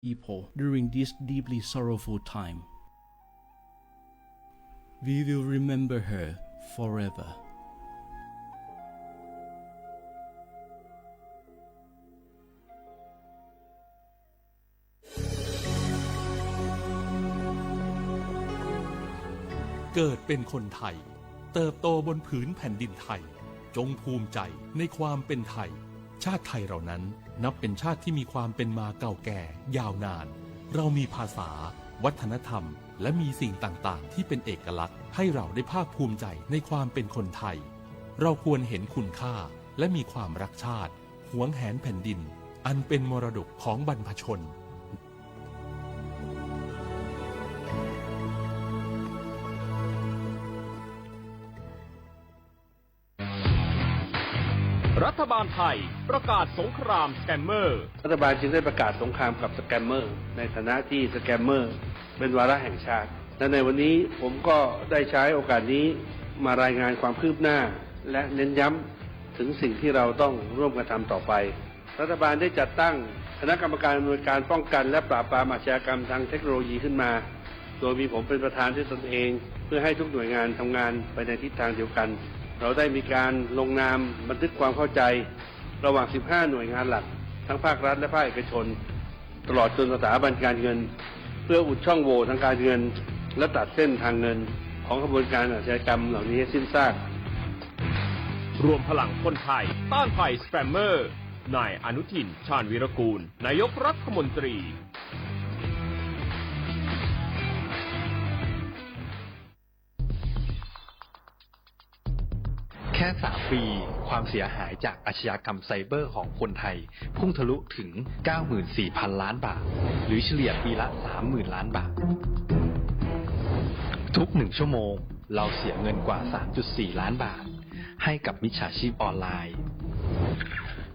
people during this deeply sorrowful time. We will remember her forever. เกิดเป็นคนไทย เติบโตบนผืนแผ่นดินไทย จงภูมิใจในความเป็นไทย ชาติไทยเรานั้นนับเป็นชาติที่มีความเป็นมาเก่าแก่ยาวนาน เรามีภาษา วัฒนธรรม และมีสิ่งต่างๆ ที่เป็นเอกลักษณ์ ให้เราได้ภาคภูมิใจในความเป็นคนไทย เราควรเห็นคุณค่า และมีความรักชาติ หวงแหนแผ่นดิน อันเป็นมรดกของบรรพชน รัฐบาลไทยประกาศสงครามสแกมเมอร์ รัฐบาลจึงได้ประกาศสงครามกับสแกมเมอร์ ในฐานะที่สแกมเมอร์เป็นวาระแห่งชาติ และในวันนี้ผมก็ได้ใช้โอกาสนี้มารายงานความคืบหน้า และเน้นย้ำถึงสิ่งที่เราต้องร่วมกันทำต่อไป รัฐบาลได้จัดตั้งคณะกรรมการอำนวยการป้องกันและปราบปรามอาชญากรรมทางเทคโนโลยีขึ้นมา โดยมีผมเป็นประธานด้วยตนเอง เพื่อให้ทุกหน่วยงานทำงานไปในทิศทางเดียวกัน เราได้มีการลงนามบันทึกความเข้าใจ ระหว่าง สิบห้า หน่วยงานหลัก ทั้งภาครัฐและภาคเอกชน ตลอดจนสถาบันการเงิน เพื่ออุดช่องโหว่ทางการเงิน และตัดเส้นทางเงิน ของขบวนการอาชญากรรมเหล่านี้ให้สิ้นซาก รวมพลังคนไทยต้านภัยสแกมเมอร์ นายอนุทิน ชาญวีรกูล นายกรัฐมนตรี แค่ สาม ปี ความเสียหายจากอาชญากรรมไซเบอร์ของคนไทย พุ่งทะลุถึง เก้าหมื่นสี่พัน ล้านบาท หรือเฉลี่ยปีละ สามหมื่น ล้านบาท ทุกหนึ่งชั่วโมง เราเสียเงินกว่า สามจุดสี่ ล้านบาท ให้กับมิจฉาชีพออนไลน์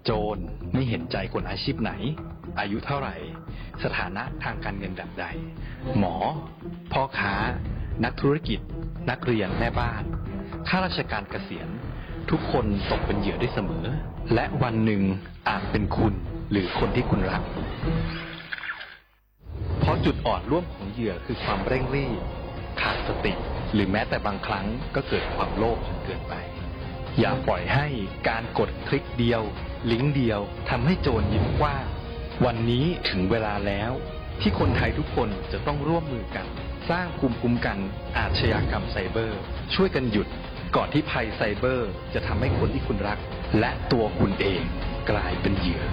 โจรไม่เห็นใจคนอาชีพไหน อายุเท่าไหร่ สถานะทางการเงินแบบใด หมอ พ่อค้า นักธุรกิจ นักเรียน แม่บ้าน ข้าราชการเกษียณ ทุกคนตกเป็นเหยื่อได้เสมอ และวันหนึ่งอาจเป็นคุณหรือคนที่คุณรัก เพราะจุดอ่อนร่วมของเหยื่อคือความเร่งรีบ ขาดสติ หรือแม้แต่บางครั้งก็เกิดความโลภจนเกินไป อย่าปล่อยให้การกดคลิกเดียว ลิงก์เดียว ทำให้โจรยิ้มกว้าง วันนี้ถึงเวลาแล้ว ที่คนไทยทุกคนจะต้องร่วมมือกัน สร้างภูมิคุ้มกันอาชญากรรมไซเบอร์ ช่วยกันหยุด ก่อนที่ภัยไซเบอร์จะทำให้คนที่คุณรัก และตัวคุณเองกลายเป็นเหยื่อ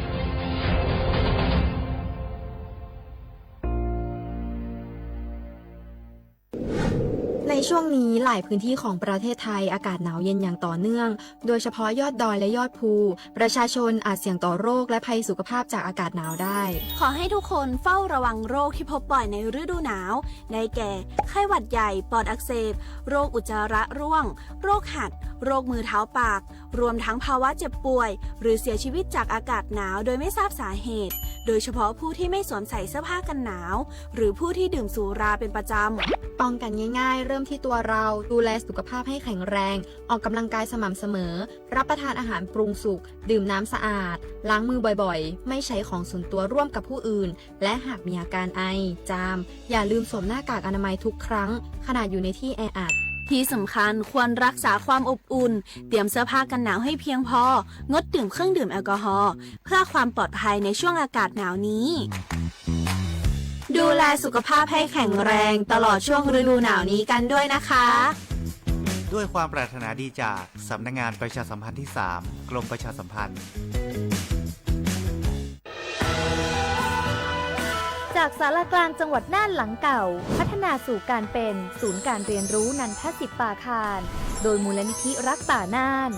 ในช่วงนี้หลายพื้นที่ของประเทศไทยอากาศหนาวเย็นอย่างต่อเนื่อง โดยเฉพาะยอดดอยและยอดภู ประชาชนอาจเสี่ยงต่อโรคและภัยสุขภาพจากอากาศหนาวได้ ขอให้ทุกคนเฝ้าระวังโรคที่พบบ่อยในฤดูหนาว ได้แก่ ไข้หวัดใหญ่ ปอดอักเสบ โรคอุจจาระร่วง โรคหัด โรคมือเท้าปาก รวมทั้งภาวะเจ็บป่วย หรือเสียชีวิตจากอากาศหนาวโดยไม่ทราบสาเหตุ โดยเฉพาะผู้ที่ไม่สวมใส่เสื้อผ้ากันหนาว หรือผู้ที่ดื่มสุราเป็นประจำ ป้องกันง่ายๆ เริ่มที่ตัวเรา ดูแลสุขภาพให้แข็งแรง ออกกำลังกายสม่ำเสมอ รับประทานอาหารปรุงสุก ดื่มน้ำสะอาด ล้างมือบ่อยๆ ไม่ใช้ของส่วนตัวร่วมกับผู้อื่น และหากมีอาการไอ จาม อย่าลืมสวมหน้ากากอนามัยทุกครั้ง ขณะอยู่ในที่แออัด ที่สำคัญควรรักษาความอบอุ่น เตรียมเสื้อผ้ากันหนาวให้เพียงพอ งดดื่มเครื่องดื่มแอลกอฮอล์ เพื่อความปลอดภัยในช่วงอากาศหนาวนี้ ดูแลสุขภาพให้แข็งแรงตลอดช่วงฤดูหนาวนี้กันด้วยนะคะ ด้วยความปรารถนาดีจากสำนักงานประชาสัมพันธ์ที่สาม กรมประชาสัมพันธ์ จากศาลากลางจังหวัดน่านหลังเก่า พัฒนาสู่การเป็นศูนย์การเรียนรู้นันทสิปปาคาร โดยมูลนิธิรักป่าน่าน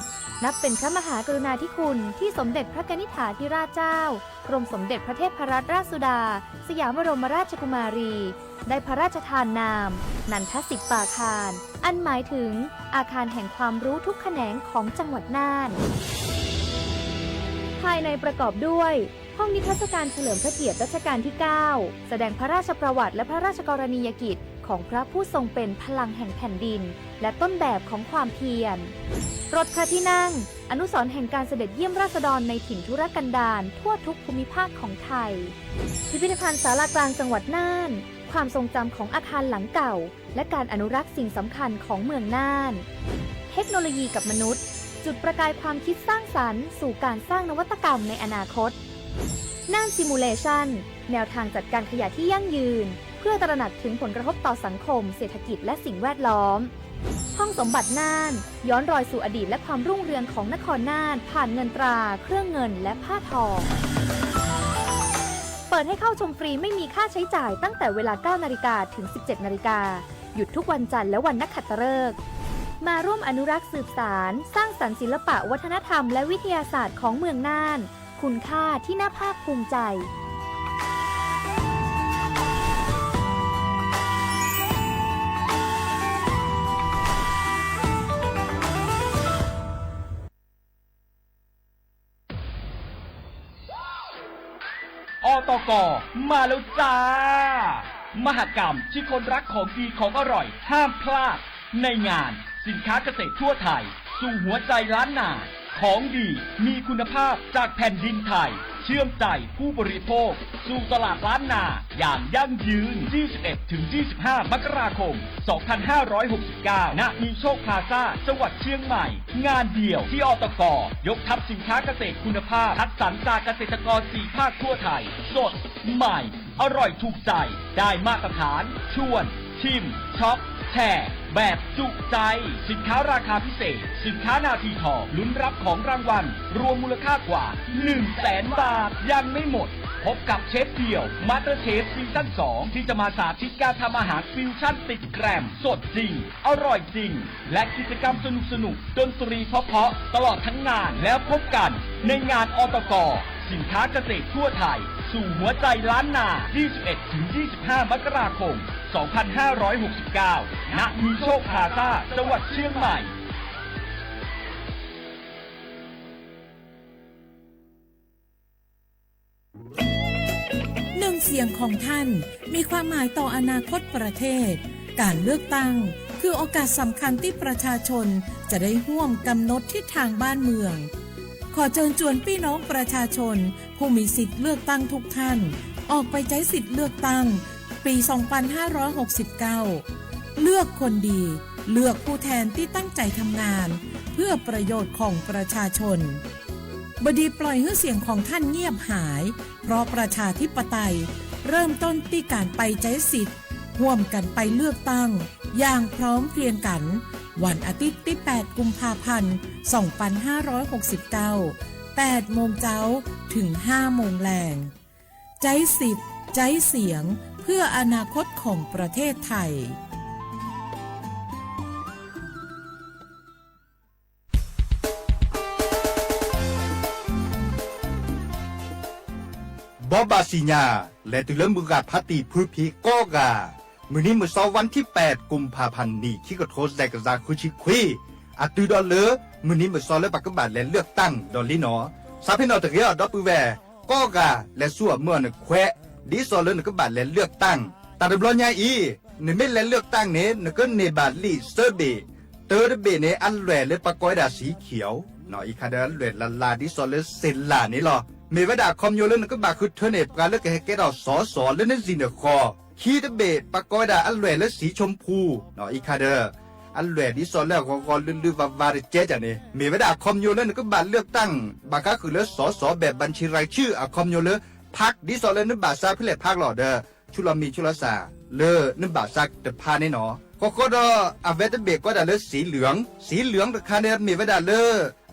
นับเป็นพระมหากรุณาธิคุณที่สมเด็จพระกนิษฐาธิราชเจ้า กรมสมเด็จพระเทพรัตนราชสุดา สยามบรมราชกุมารี ได้พระราชทานนาม นันทสิปปาคาร อันหมายถึงอาคารแห่งความรู้ทุกแขนงของจังหวัดน่าน ภายในประกอบด้วย ห้องนิทรรศการเฉลิมพระเกียรติรัชกาลที่เก้า แสดงพระราชประวัติและพระราชกรณียกิจ ของพระผู้ทรงเป็นพลังแห่งแผ่นดิน และต้นแบบของความเพียร รถพระที่นั่ง อนุสรณ์แห่งการเสด็จเยี่ยมราษฎรในถิ่นทุรกันดารทั่วทุกภูมิภาคของไทย พิพิธภัณฑ์ศาลากลางจังหวัดน่าน ความทรงจำของอาคารหลังเก่า และการอนุรักษ์สิ่งสำคัญของเมืองน่าน เทคโนโลยีกับมนุษย์ จุดประกายความคิดสร้างสรรค์สู่การสร้างนวัตกรรมในอนาคต น่าน Simulation แนวทางจัดการขยะที่ยั่งยืน เพื่อตระหนักถึงผลกระทบต่อสังคม เศรษฐกิจ และสิ่งแวดล้อม ห้องสมบัติน่าน ย้อนรอยสู่อดีตและความรุ่งเรืองของนครน่าน ผ่านเงินตรา เครื่องเงิน และผ้าทอ เปิดให้เข้าชมฟรีไม่มีค่าใช้จ่ายตั้งแต่เวลา เก้านาฬิกา ถึง สิบเจ็ดนาฬิกา หยุดทุกวันจันทร์และวันนักขัตฤกษ์ มาร่วมอนุรักษ์สืบสาน สร้างสรรค์ศิลปะวัฒนธรรมและวิทยาศาสตร์ของเมืองน่าน คุณค่าที่น่าภาคภูมิใจ อตก มาแล้วจ้า มหกรรมที่คนรักของดีของอร่อยห้ามพลาด ในงานสินค้าเกษตรทั่วไทย สู่หัวใจล้านนา ของดีมีคุณภาพจากแผ่นดินไทย เชื่อมใจผู้บริโภคสู่ตลาดล้านนาอย่างยั่งยืน ยี่สิบเอ็ดถึงยี่สิบห้า มกราคม สองพันห้าร้อยหกสิบเก้า ณ มีโชคพลาซ่า จังหวัดเชียงใหม่ งานเดียวที่ อตก ยกทัพสินค้าเกษตรคุณภาพคัดสรรจากเกษตรกรสี่ภาคทั่วไทย สด ใหม่ อร่อยถูกใจ ได้มาตรฐาน ชวน ชิม ช็อป แชร์ แบบจุใจ สินค้าราคาพิเศษ สินค้านาทีทอง ลุ้นรับของรางวัล รวมมูลค่ากว่า หนึ่งแสนบาท ยังไม่หมด พบกับเชฟเดี่ยว มาสเตอร์เชฟ ซีซั่นสอง ที่จะมาสาธิตการทำอาหารฟิวชั่นติดแกรม สดจริง อร่อยจริง และกิจกรรมสนุกๆ ดนตรีเพราะๆ ตลอดทั้งงาน แล้วพบกันในงาน อตก สินค้าเกษตรทั่วไทย สู่หัวใจล้านนา ยี่สิบเอ็ดถึงยี่สิบห้า มกราคม สองพันห้าร้อยหกสิบเก้า ณ มีโชคพลาซ่า จังหวัดเชียงใหม่ หนึ่งเสียงของท่านมีความหมายต่ออนาคตประเทศ การเลือกตั้งคือโอกาสสำคัญที่ประชาชนจะได้ร่วมกำหนดทิศทางบ้านเมือง ขอเชิญชวนพี่น้องประชาชนผู้มีสิทธิ์เลือกตั้งทุกท่าน ออกไปใช้สิทธิ์เลือกตั้งปี สองพันห้าร้อยหกสิบเก้า เลือกคนดี เลือกผู้แทนที่ตั้งใจทำงาน เพื่อประโยชน์ของประชาชน บ่ดีปล่อยหื้อเสียงของท่านเงียบหาย เพราะประชาธิปไตยเริ่มต้นที่การไปใช้สิทธิ์ ร่วมกันไปเลือกตั้ง อย่างพร้อมเพรียงกัน วันอาทิตย์ที่ แปด กุมภาพันธ์ สองพันห้าร้อยหกสิบเก้า แปดโมงเจ๊า ถึง ห้าโมงแลง ใจ๊สิทธิ์ ใจ๊เสียง เพื่ออนาคตของประเทศไทย ဘီဘၣ်စံၣ်ညါ လဲၤတုၤလၢမုၢ်ဂၤဖးတံၢ်ဖုဖံးကိးဂၤ, မုၢ်နံၤမုၢ်သီ วันที่แปด กุมภาพันธ์ နံၣ်ခံကထိ စဲးကစၢ်ဃုဆံခွံ, အတုၤဒီးလၢ မုၢ်နံၤမုၢ်သီလၢပကဘၣ်လဲၤเลือกตั้งဒီးလံနီၤ, စးဖဲနီၣ်တဂ့ၤအီၤ ဒီပုၢ်ဝဲၢ် ကိးဂၤ လဲၤဆူအမုၢ်အီၤနခွဲး, ဒ်သိးလၢနကဘၣ်လဲၤเลือกตั้ง, တၢ်တဘျီညါအံၤ နမ့ၢ်လဲၤเลือกตั้งန့ၣ် နကန့ၢ်ဘၣ်လံာ်သၢဘ့ၣ်, တၢတဘ့ၣ်န့ၣ် အလွဲၢ်လၢပကိးဝဲဒၣ်စံၣ်ခံၣ်အီၤ, အံၤခါဒီးအလွဲၢ်လၢ်လၢ်ဒ်သိးလၢစ့လၢ်န့ၣ်လီၤ. မ့ၢ်ဝဲဒၣ်အခီပညီလၢနကဘၣ်ဃုထၢန့ၢ် ပှၤလၢကဟဲကဲထီၣ်စီၤစီၤလၢနစံၣ်နဃီ, ခံတဘ့ၣ် ပကိးဝဲဒၣ်အလွဲၢ်လၢစံၣ်ခၠိမ်ဖူ, အံၤခါဒီး အလွဲၢ်ဒ်သိးလၢအဂီၤဂီၤလုၢ်လုၢ်ဝါဝါတကဲကန့ၣ် မ့ၢ်ဝဲဒၣ်အခီပညီလၢနကဘၣ်เลือกตั้ง ဘၣ်ဃးဃုာ်လၢစီၤစီၤ แบบบัญชีรายชื่อ အခီပညီလၢ พรรค ဒ်သိးလၢနဘၣ်စးဖဲလဲၣ် พรรค လီၤဒီး ဆူလီၤမံၤဆူလီၤစၢ် လၢနဘၣ်စးတဖၣ်န့ၣ်နီၤ, ဃီဃီဒီး အဝဲတဘ့ၣ်ကိးဒၣ်လၢစံၣ်လၢၣ်, စံၣ်လၢၣ်တခါန့ၣ် မ့ၢ်ဝဲဒၣ်လၢ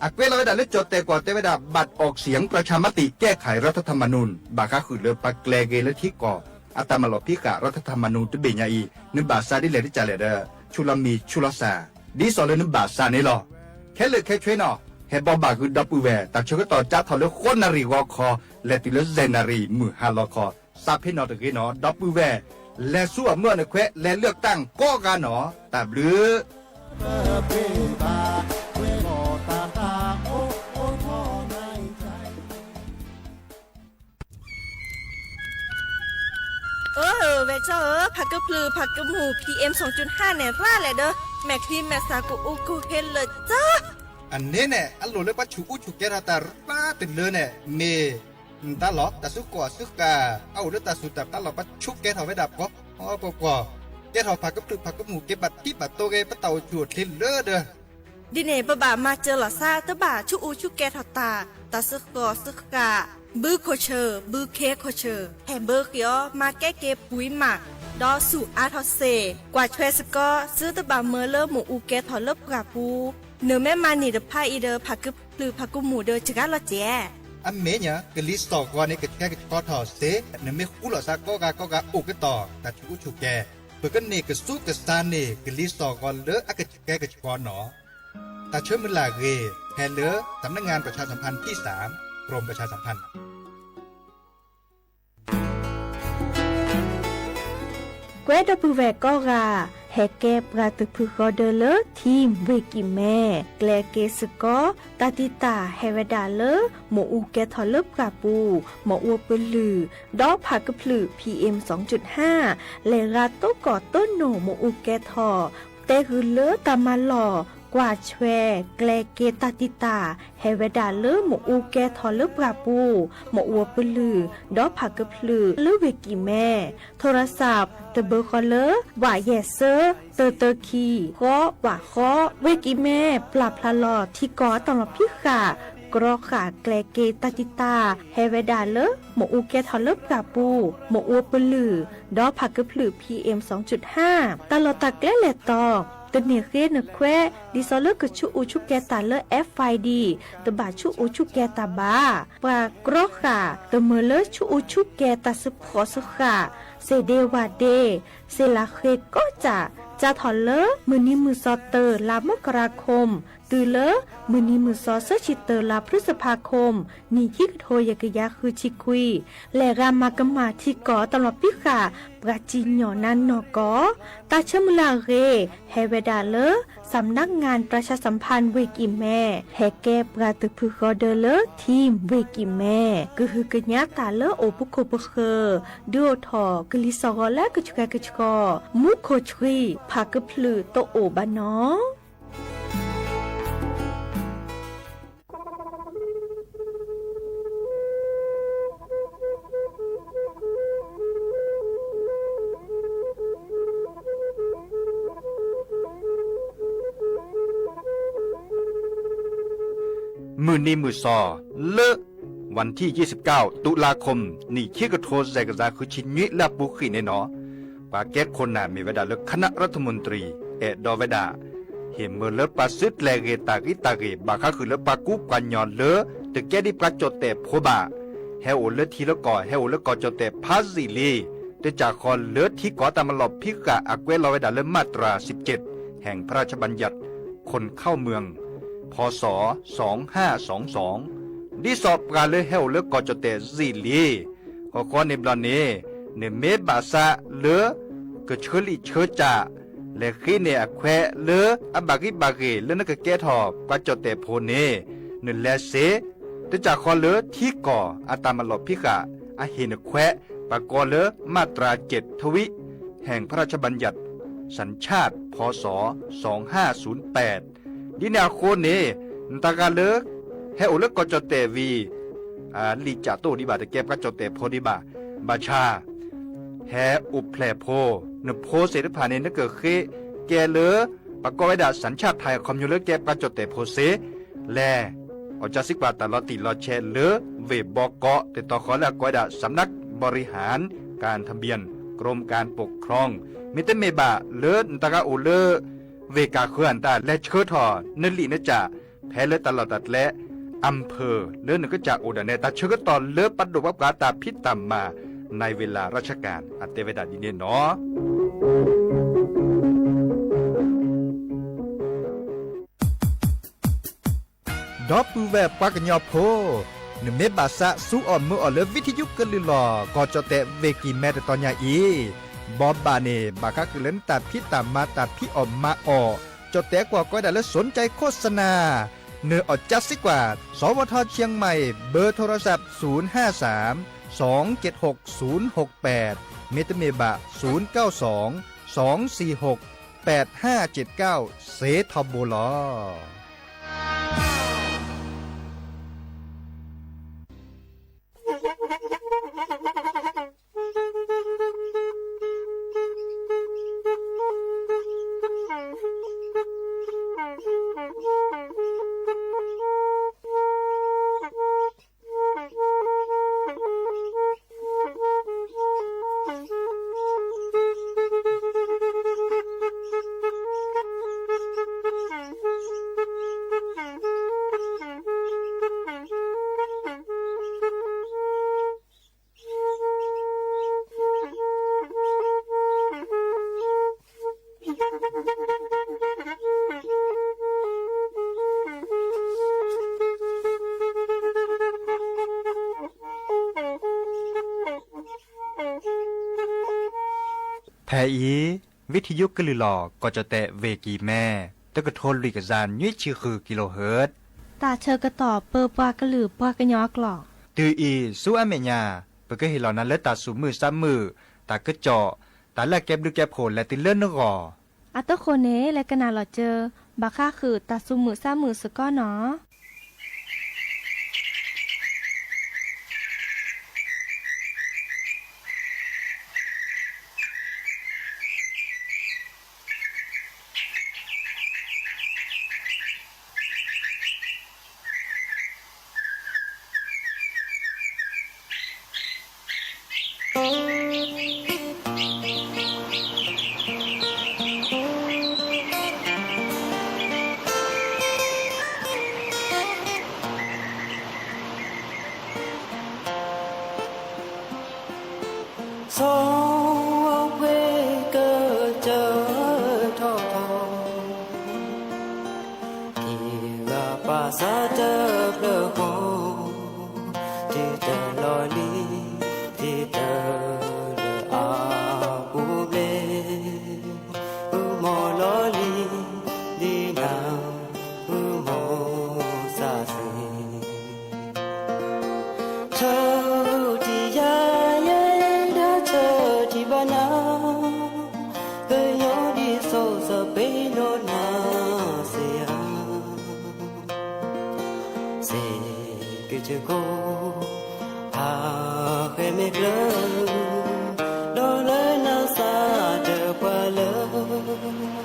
အကွဲးလီၤဝဲဒၣ်လၢကၠီၣ်တဲၣ်ကွီၢ်တဲဝဲဒၣ် บัตรออกเสียงประชามติแก้ไขรัฐธรรมนูญ ဘၣ်ဃးဃုာ်လၢပကျဲၤဂ့ၤလၢထံကီၢ် အတၢ်မၤလီၤဖံးဃာ် รัฐธรรมนูญ တဘ့ၣ်ညါအံၤ နဘၣ်စးဒ်လဲၣ်တကးလဲၣ်ဒီး ဆူလီၤမံၤဆူလီၤစၢ် ဒ်သိးလၢနဘၣ်စးန့ၣ်လီၤ. ခဲလၢာ်ခဲဆ့နီၤ ဟဲဘီဘၣ်ဃုာ်ဒီပုၢ်ဝဲၢ် တၢ်ဆၢကတီၢ်ကၠါထီၣ်လၢဃိးနၣ်ရံၣ်ဂီၤခီ လဲၤတုၤလၢယဲၢ်နၣ်ရံၣ်မုၢ်ဟါလီၤခီ, စးဖဲနီၣ်တဂ့ၤနီၤ ဒီပုၢ်ဝဲၢ် လဲၤဆူအမုၢ်အီၤနခွဲး လဲၤเลือกตั้งကိးဂၤနီၤ တၢ်ဘျုး เ အၢ ဝဲၢ်ကၠီဧၢ, ဖးကဖျုးဖးကမူး PM စူၣ်ဟၣ်န့ၣ် ရၣ်လဲၣ်ဒီး မဲာ်ချံမဲာ်သၣ်ကအိၣ်ကဟ့လၢာ်ကၠီ. အန့ၣ်န့ၣ် အလိၣ်လၢပှၤဆူးအူဆူးကဲထီၣ်တၢ်ရၣ်တလၢန့ၣ် မ့ၢ် တၢ်လီၢ်တၢ်စုကဝဲၤစုဃာ် အအိၣ်လၢတၢ်စူၢ်တၢ်ပျၢ်လီၤ ပှၤဆူးကဲထီၣ်ဝဲဒၣ်ပှၤ ပှၤပှၤ ကဲထီၣ်ဖးကဖျုးဖးကမူး က့ၤဘၣ်ထံးဘၣ်တိၤက့ၤ ပတၢ်အိၣ်ဆူၣ်အိၣ်ချ့လၢဒၢး ဒ်န့ၣ် ပဘၣ်မၤစၢၤလီၤသး တဘၣ်ဆူးအူဆူးကဲထီၣ်တၢ် တၢ်စှီၤစှၤ ဘုခိၣ်ဆၢၣ် ဘုခ့ခိၣ်ဆၢၣ် ဟဲဘၢဃ့အီၤ မၤကဲက့ၤပှံၤမး ဒီးဆူးအါထီၣ်စ့ၢ် ကွၢ်ဆွဲစ့ၢ်ကီး သုတဘၣ်မၢလၢမ့ၣ်အူကဲထီၣ်လၢပှၢ်ပူၤ နမ့ၢ်မၤန့ၢ်တဖၣ်အံၤဒီး ဖးကဖျုးဖးကမူးဒီးစှၤလီၤစဲး. အမဲာ်ညါ ကလံၤစိးဂီၤန့ၣ် ကဆှဲကဆှီထီၣ်စ့ၢ် နမ့ၢ်ဃူလိာ်သးကိးဂၤကိးဂၤအိၣ်ကတီၢ် တၢ်ဆူးအူဆူးကဲ ပကန့ၢ်ကစူၢ်ကစၢ်န့ၢ် ကလံၤစိးဂီၤလၢအကဆှဲကဆှီနီၤ. တၢ်ဆၢမုၢ်လၢ်အဂ့ၢ် ဖဲလၢ สำนักงานประชาสัมพันธ์ที่สาม กรมประชาสัมพันธ์ ကွဲးဒီပုၢ်ဝဲၢ်ကိးဂၤ ဟဲကဲပှၤတဖုဃီဒၢလၢ ထံၣ်ဝ့ၢ်ကံၣ်မဲ ကျဲက့ၤစ့ၢ်ကီး တၢ်တံာ်တာ်ဟဲဝဲဒၣ်လၢ မ့ၣ်အူကဲထီၣ်လၢပှၢ်ပူၤ မ့ၣ်အူပလုၢ် ဒီးဖးကဖျုး PM စူၣ်ဟၣ် လဲၤရၤသကိးတိၢ်နီၣ်မ့ၣ်အူကဲထီၣ် တဲဂုာ်လၢတၢ်မၤလီၢ် ကွၢ်ဆွဲ ကျဲက့ၤတၢ်တံာ်တာ် ဟဲဝဲဒၣ်လၢမ့ၣ်အူကဲထီၣ်လၢပှၢ်ပူၤ မ့ၣ်အူပလုၢ် ဒီးဖးကဖျုး လၢဝ့ၢ်ကံၣ်မဲ ထိရစး တဘၢဃီလၢ ဝးယဲၢ်စၢ တၢတၢခံ ဃီဝးဃီ ဝ့ၢ်ကံၣ်မဲ ပျၢ်ဖျါလီၤထံကီၢ်အတၢ်လီၢ်ဖံးဃာ် ကြီဃာ်ကျဲက့ၤတၢ်တံာ်တာ် ဟဲဝဲဒၣ်လၢ မ့ၣ်အူကဲထီၣ်လၢပှၢ်ပူၤ မ့ၣ်အူပလုၢ် ဒီးဖးကဖျုး PM စူၣ်ဟၣ် တၢ်လီၢ်တၢ်ကျဲလဲၤတီၤ တန့ၢ်ဃ့နခွဲး ဒ်သိးလၢကဆူးအူဆူးကဲတၢ်လၢ FID တဘၣ်ဆူးအူဆူးကဲတၢ်ဘၣ်. ပှၤကြီဃာ် တမၢလၢဆူးအူဆူးကဲတၢ်စှီၤစှၤ စ့ၢ်ဒ့ဝၣ်ဒ့ စ့ၢ်လၢဃ့ကိးကၢ် စးထီၣ်လၢ မုၢ်နံၤမုၢ်သီ တၢ လါမကရၤခိၣ် တုၤလၢ မုၢ်နံၤမုၢ်သီ သၢဆံတၢ လါဖျုစဖါခိၣ် နံၣ်ခံကထိယဲၢ်ကယၤဃုဆံခွံ လဲၤဂၤမၤကမၣ်ထံကီၢ်အတၢ်လီၢ်ဖံးဃာ် ပှၤစံၣ်ညီၣ်နါနီၢ်ကီၢ် တၢ်ဆၢမုၢ်လၢ်အဂ့ၢ် ဟဲဝဲဒၣ်လၢ สำนักงานประชาสัมพันธ์ ဝ့ၢ်ကံၣ်မဲ ဟဲကဲပှၤတဖုဃီဒၢလၢ ထံၣ်ဝ့ၢ်ကံၣ်မဲ ကဟုကညးတၢ်လၢအိၣ်ပခိၣ်ပဃၢၤ ဒုးအိၣ်ထီၣ်ကလံၤစိးဂီၤလၢကဆှဲကဆှီ မူခိၣ်ဆှံ ဖးကဖျုးတအိၣ်ဘၣ်နီၤ. မုၢ်နံၤမုၢ်သီ လၢ วันที่ยี่สิบเก้า ตุลาคม နံၣ်ခံကထိယဲၢ်ကယၤဃုဆံနွံ လၢအပူၤဃံးန့ၣ်နီၤ ပှၤကဲခိၣ်နၢ်မ့ၢ်ဝဲဒၣ်လၢ คณะรัฐมนตรี အဲၣ်ဒိးဝဲဒၣ် ဟ့ၣ်မၢလၢပှၤစုကျဲၤဂ့ၤတၢ်ဂံၢ်တၢ်ဂ့ၢ် ဘၣ်ဃးဃုာ်လၢပှၤကူပှၤကညီလၢ တကဲဒ်ပှၤကၠီၣ်တဲၣ်ဖိဘၣ် ဟဲအိၣ်လၢထံလၢကီၢ် ဟဲအိၣ်လၢကီၢ်ကၠီၣ်တဲၣ်ဖးယံာ်လံ တကးဃီလၢထံကီၢ်တၢ်မၤလီၢ်ဖံးဃာ်အကွဲးလီၤဝဲဒၣ်လၢ มาตราสิบเจ็ด แห่งพระราชบัญญัติ คนเข้าเมือง พ.ศ. สองห้าสองสอง ဒ်သိးပှၤလၢဟဲအိၣ်လၢကီၢ်ကၠီၣ်တဲၣ်ယံာ်လံ ဃီဃီန့ၣ်ဘျီန့ၣ် နမ့ၢ်ဘၣ်သးလၢ ကဆၢလံာ်ဆၢကၠၢ် လဲၤဃ့န့ၢ်အခွဲးလၢအဘၣ်ဂံၢ်ဘၣ်ဂ့ၤ လၢနကကဲထီၣ်ပှၤကၠီၣ်တဲၣ်ဖိန့ၣ် နလဲၤစ့ တကးဃီလၢထံကီၢ်အတၢ်မၤလီၢ်ဖံးဃာ် အဟ့ၣ်နခွဲး ပှၤကိးလၢ มาตราเจ็ดทวี แห่งพระราชบัญญัติสัญชาติ พ.ศ. สองห้าศูนย์แปด ဒ်န့ၣ်အဃိန့ၣ် နတဂၤလၢ ဟဲအိၣ်လၢကီၢ်ကၠီၣ်တဲၣ်ဝံၤ လံာ်ကၠၢ်တအိၣ်ဒံးဘၣ် တကဲပှၤကၠီၣ်တဲၣ်ဖိဒံးဘၣ် ဘၣ်ဆၣ် ဟဲအိၣ်ဖျဲၣ်ဖိ နဖိသ့ၣ်တဖၣ်န့ၣ် နကဃ့ကဲလၢ ပှၤကိးဝဲဒၣ် สัญชาติไทย အခီပညီလၢကဲပှၤကၠီၣ်တဲၣ်ဖိစ့ လဲၤ အီၣ်ကၢစံးကွၢ်တၢ်လီၤတံၢ်လီၤဆဲးလၢ ဝ့ၢ်ဘီကီး တတီၤဃီလၢအကိးဝဲဒၣ် สำนักบริหารการทะเบียน กรมการปกครอง မ့တမ့ၢ်ဘၣ်လၢနတဂၤအိၣ်လၢ ဝ့ၢ်ကၢ်ဃၢၤအတၢ်လဲၤဆှၢထီၣ် နလံာ်နကၠၢ် ဖဲလၢတၢ်လီၢ်တၢ်ကျဲ อำเภอ လၢနကစၢ်အိၣ်ဒၣ်နဲ တၢ်ဆၢကတီၢ်လၢပဒိၣ်ပှၤပှၤတၢ်ဖံးတၢ်မၤ ในเวลาราชการ အတဲဝဲဒၣ်ဒ်န့ၣ်နီၤ. ဒီပုၢ်ဝဲၢ်ပှၤကညီဖိ, နမ့ၢ်ဘၣ်သးစူးအီၣ်မၢအီၣ်လၢ ဝံထံယူကလုၢ်လီၢ် ကီၢ်ကၠီၣ်တဲၣ်ဝ့ၢ်ကံၢ်မဲတတီၤညါအံၤ, ဘီဘၣ်န့ၣ် ဘၣ်ဃးဃုာ်လၢနတၢ်ဖံးတၢ်မၤတၢ်ဖံးအီၣ်မၤအီၣ်, ကၠီၣ်တဲၣ်ကွၢ်ကိးဝဲဒၣ်လၢ สนใจโฆษณา နအီၣ်ကၢစံးကွၢ် สวท.เชียงใหม่ เบอร์โทรศัพท์ ศูนย์ห้าสาม สองเจ็ดหก ศูนย์หกแปด မ့တမ့ၢ်ဘၣ် သုၣ်ကၠီၣ်သွင် သွင်သီၣ်ၶိၣ် ပၢၣ်ၶၣ်ၸၢၣ်ၶၣ် စ့ထီဘိလီၤ. ဖဲအံၤ ဝံထံယုကလုၢ်လီၤ ကီၢ်ကၠီၣ်တဲၣ် ဝ့ၢ်ကံၢ်မဲ တကထိလွံၢ်ကယၤနွံဆံဃု kilohertz တၢ်ဆၢကတီၢ်ပၢပှၤကလုာ်ပှၤကညီအကျိာ်. တုၤအံၤဆူအမဲာ်ညါ ပကဟ့ၣ်လီၤနၤလၢတၢ်သူၣ်မုာ်သးမုာ်, တၢ်ကစီၣ်, တၢ်လၢအကဲဘျုးကဲဖှိၣ်လဲၤတုၤလၢနဂီၢ်. အတဃိန့ၣ် လဲၤကနၣ်လီၤစၢၤ ဘၣ်ဃးဃုာ်တၢ်သူၣ်မုာ်သးမုာ်စ့ၢ်ကီးနီၤ. ဆီဝဲကစၢၢ်ထီၣ်ထီၣ် က့ၤဂၤပာ်စၢ်တဖျၢၣ်ဃီ, တုၤတၢ်လီၢ်လံၤ တုၤတၢ်လၢအပူၤဘျဲၣ်, အုမီၢ်လီၤလံၤ ဒ်နၤ အုမီၢ်စၢ်စ့ၢ် ဆၢထံယၤယဲ ဒၣ်ဆၢထံဘၣ်နၤ, ကညီဒ်စိၤစၢ်ပ့ၤနီၣ်နၤစ့ဧါ, စ့ၢ်ကီးကၠိခိၣ် ဖးဃဲမ့ၢ်ကျၢၤ, ဒီးလၢနၤစၢ်တပှၤလၢ န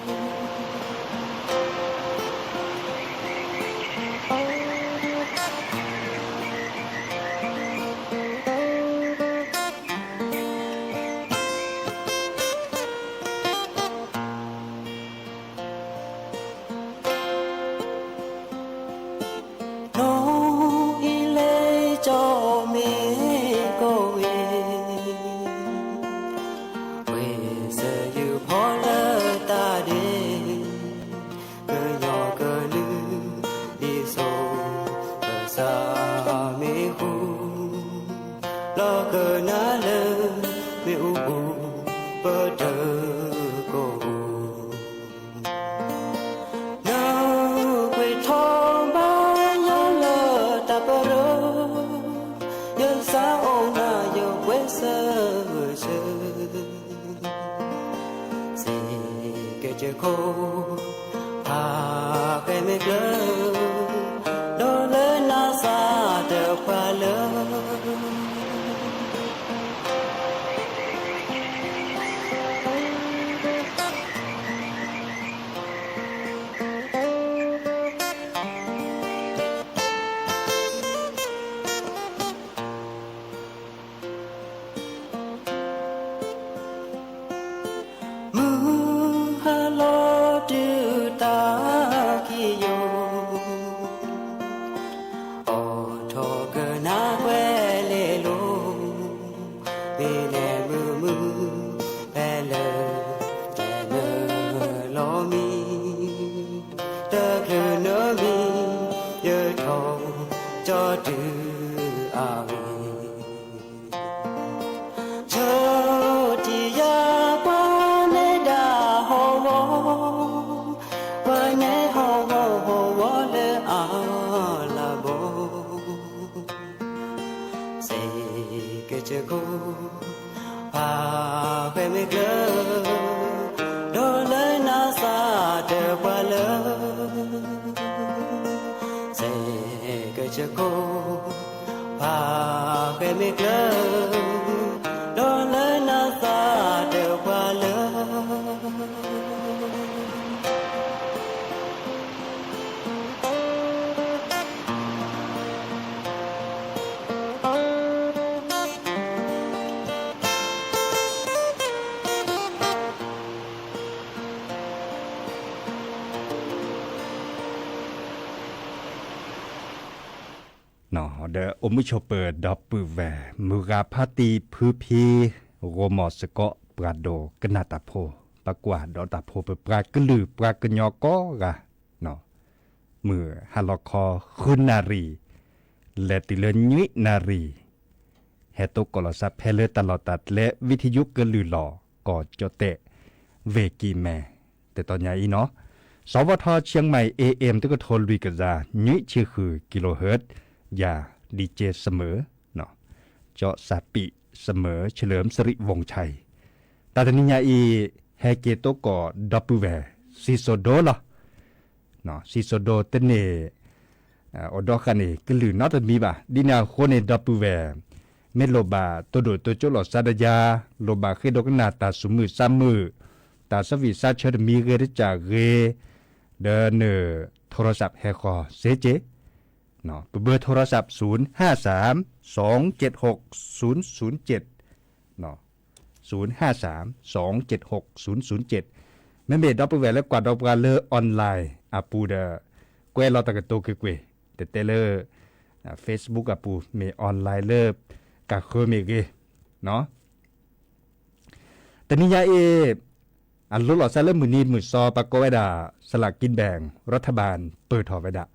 ီၢ်အံၤလဲၤကၠီမ့ၢ်ကီၢ်ဝဲ, ဝဲစၢၤယုၢ်ဖီလၢတၢ်ဒဲး, ကယီကလုၢ် ဒ်စိၤကစၢ်မ့ၢ်ဃူ, လီၤကနၣ်လၢ မ့ၣ်အူပူၤ ပတၢၢ်ကီၢ်ပူၤ နကွဲးထီၣ်ဘၣ်ယၤလၢတၢ်ပရၢ, ယစးအိၣ်နၤယပှဲၤဆၢဂ့ၤဆၢ, စ့ၢ်ကီးကၠိခိၣ် ဖးဃဲမ့ၢ်ကျၢၤ, ဒီးလၢနၤစၢ်တပှၤလၢ မုၢ်ဟါလီၤတုၤတၢ်ခံးယိာ် မ့ၢ်ကျၢၤ, ဒီးလၢနၤသးတပှၢ်လၢ စဲကစၢၢ်ခိၣ် ဖးဃဲမ့ၢ်ကျၢၤ, ဒီးလၢနၤသးတပှၢ်လၢ ဒီးအိၣ်မုာ်ဆိးပၢၤဒီပုၢ်ဝဲၢ် မုၢ်ဂၤဖါတံၢ်ဖုဖံ ဂီၤမီၢ်စ့ၢ်ကီး ပှၤဒိကနၣ်တၢ်ဖိ, ပှၤကွၢ်ဒီးတၢ်ဖိ ပပှၤကလုာ်ပှၤကညီကိးဂၤ, မုၢ်ဟါလီၤခီဃုနၣ်ရံၣ် လဲၤတုၤလၢနွံနၣ်ရံၣ်, ဟဲတိကိးလီၤသးဖဲလၢတၢ်လီၢ်တၢ်ကျဲ ဝံထယုကလုၢ်လီၤ ကီၢ်ကၠီၣ်တဲၣ် ဝ့ၢ်ကံၢ်မဲ, တတီၤညါအံၤနီၤ, စီၤဝီထီ เชียงใหม่ เอเอ็ม တကထိလွံၢ်ကယၤ နွံဆံဃု กิโลเฮิรตซ์ ယၤ ดีเจ เสมอ ကၠီၣ်စၢ်ပံး เสมอ เฉลิมสิริวงศ์ชัย, တၢ်တနံၤညါအံၤ ဟဲက့ၤတိကိးဒီပုၢ်ဝဲၢ် စံၣ်စိၤဒိလီၤ. စံၣ်စိၤဒိတန့ၢ် အိၣ်ဒီးဃာ်န့ၣ် ကလုာ်နီတမံၤဘၣ်. ဒ်န့ၣ်အဃိန့ၣ် ဒီပုၢ်ဝဲၢ် မ့ၢ်လိၣ်ဘၣ်တိၢ်ဒိၣ်တိစၢၤလီၤသးဒီးယၤ, လိၣ်ဘၣ်ဃ့ဒိကနၣ်တၢ်သူၣ်မုာ်သးမုာ်, တၢ်ဆၢဂံၢ်ဆၢဆၢတမံၤဂ့ၤတကးဂ့ၤ, ဒီးန โทรศัพท์ ဟဲဃီၤစ့ၢ်ကီး, ပဘၢ โทรศัพท์ ศูนย์ห้าสาม สองเจ็ดหก ศูนย์ศูนย์เจ็ด ศูนย์ห้าสาม สองเจ็ดหก ศูนย์ศูนย์เจ็ด, မ့မ့ၢ်ဒီပုၢ်ဝဲၢ်လၢကွၢ်ဒီးပှၤလၢ online အပူၤဒီး ကွဲးလီၤတၢ်ကတိၤကွ့ၢ်ကွ့ၢ်, တဲတဲလၢ Facebook အပူၤ မ့ၢ် online လၢ ကဃၢမ့ၢ်ဂ့ၤ, တနံၤညါအံၤ အလိၤလီၤသးလၢမုၢ်နံၤမုၢ်သီ ပကိးဝဲဒၣ် สลากกินแบ่งรัฐบาล ပၢၢ်ထီၣ်ဝဲဒၣ်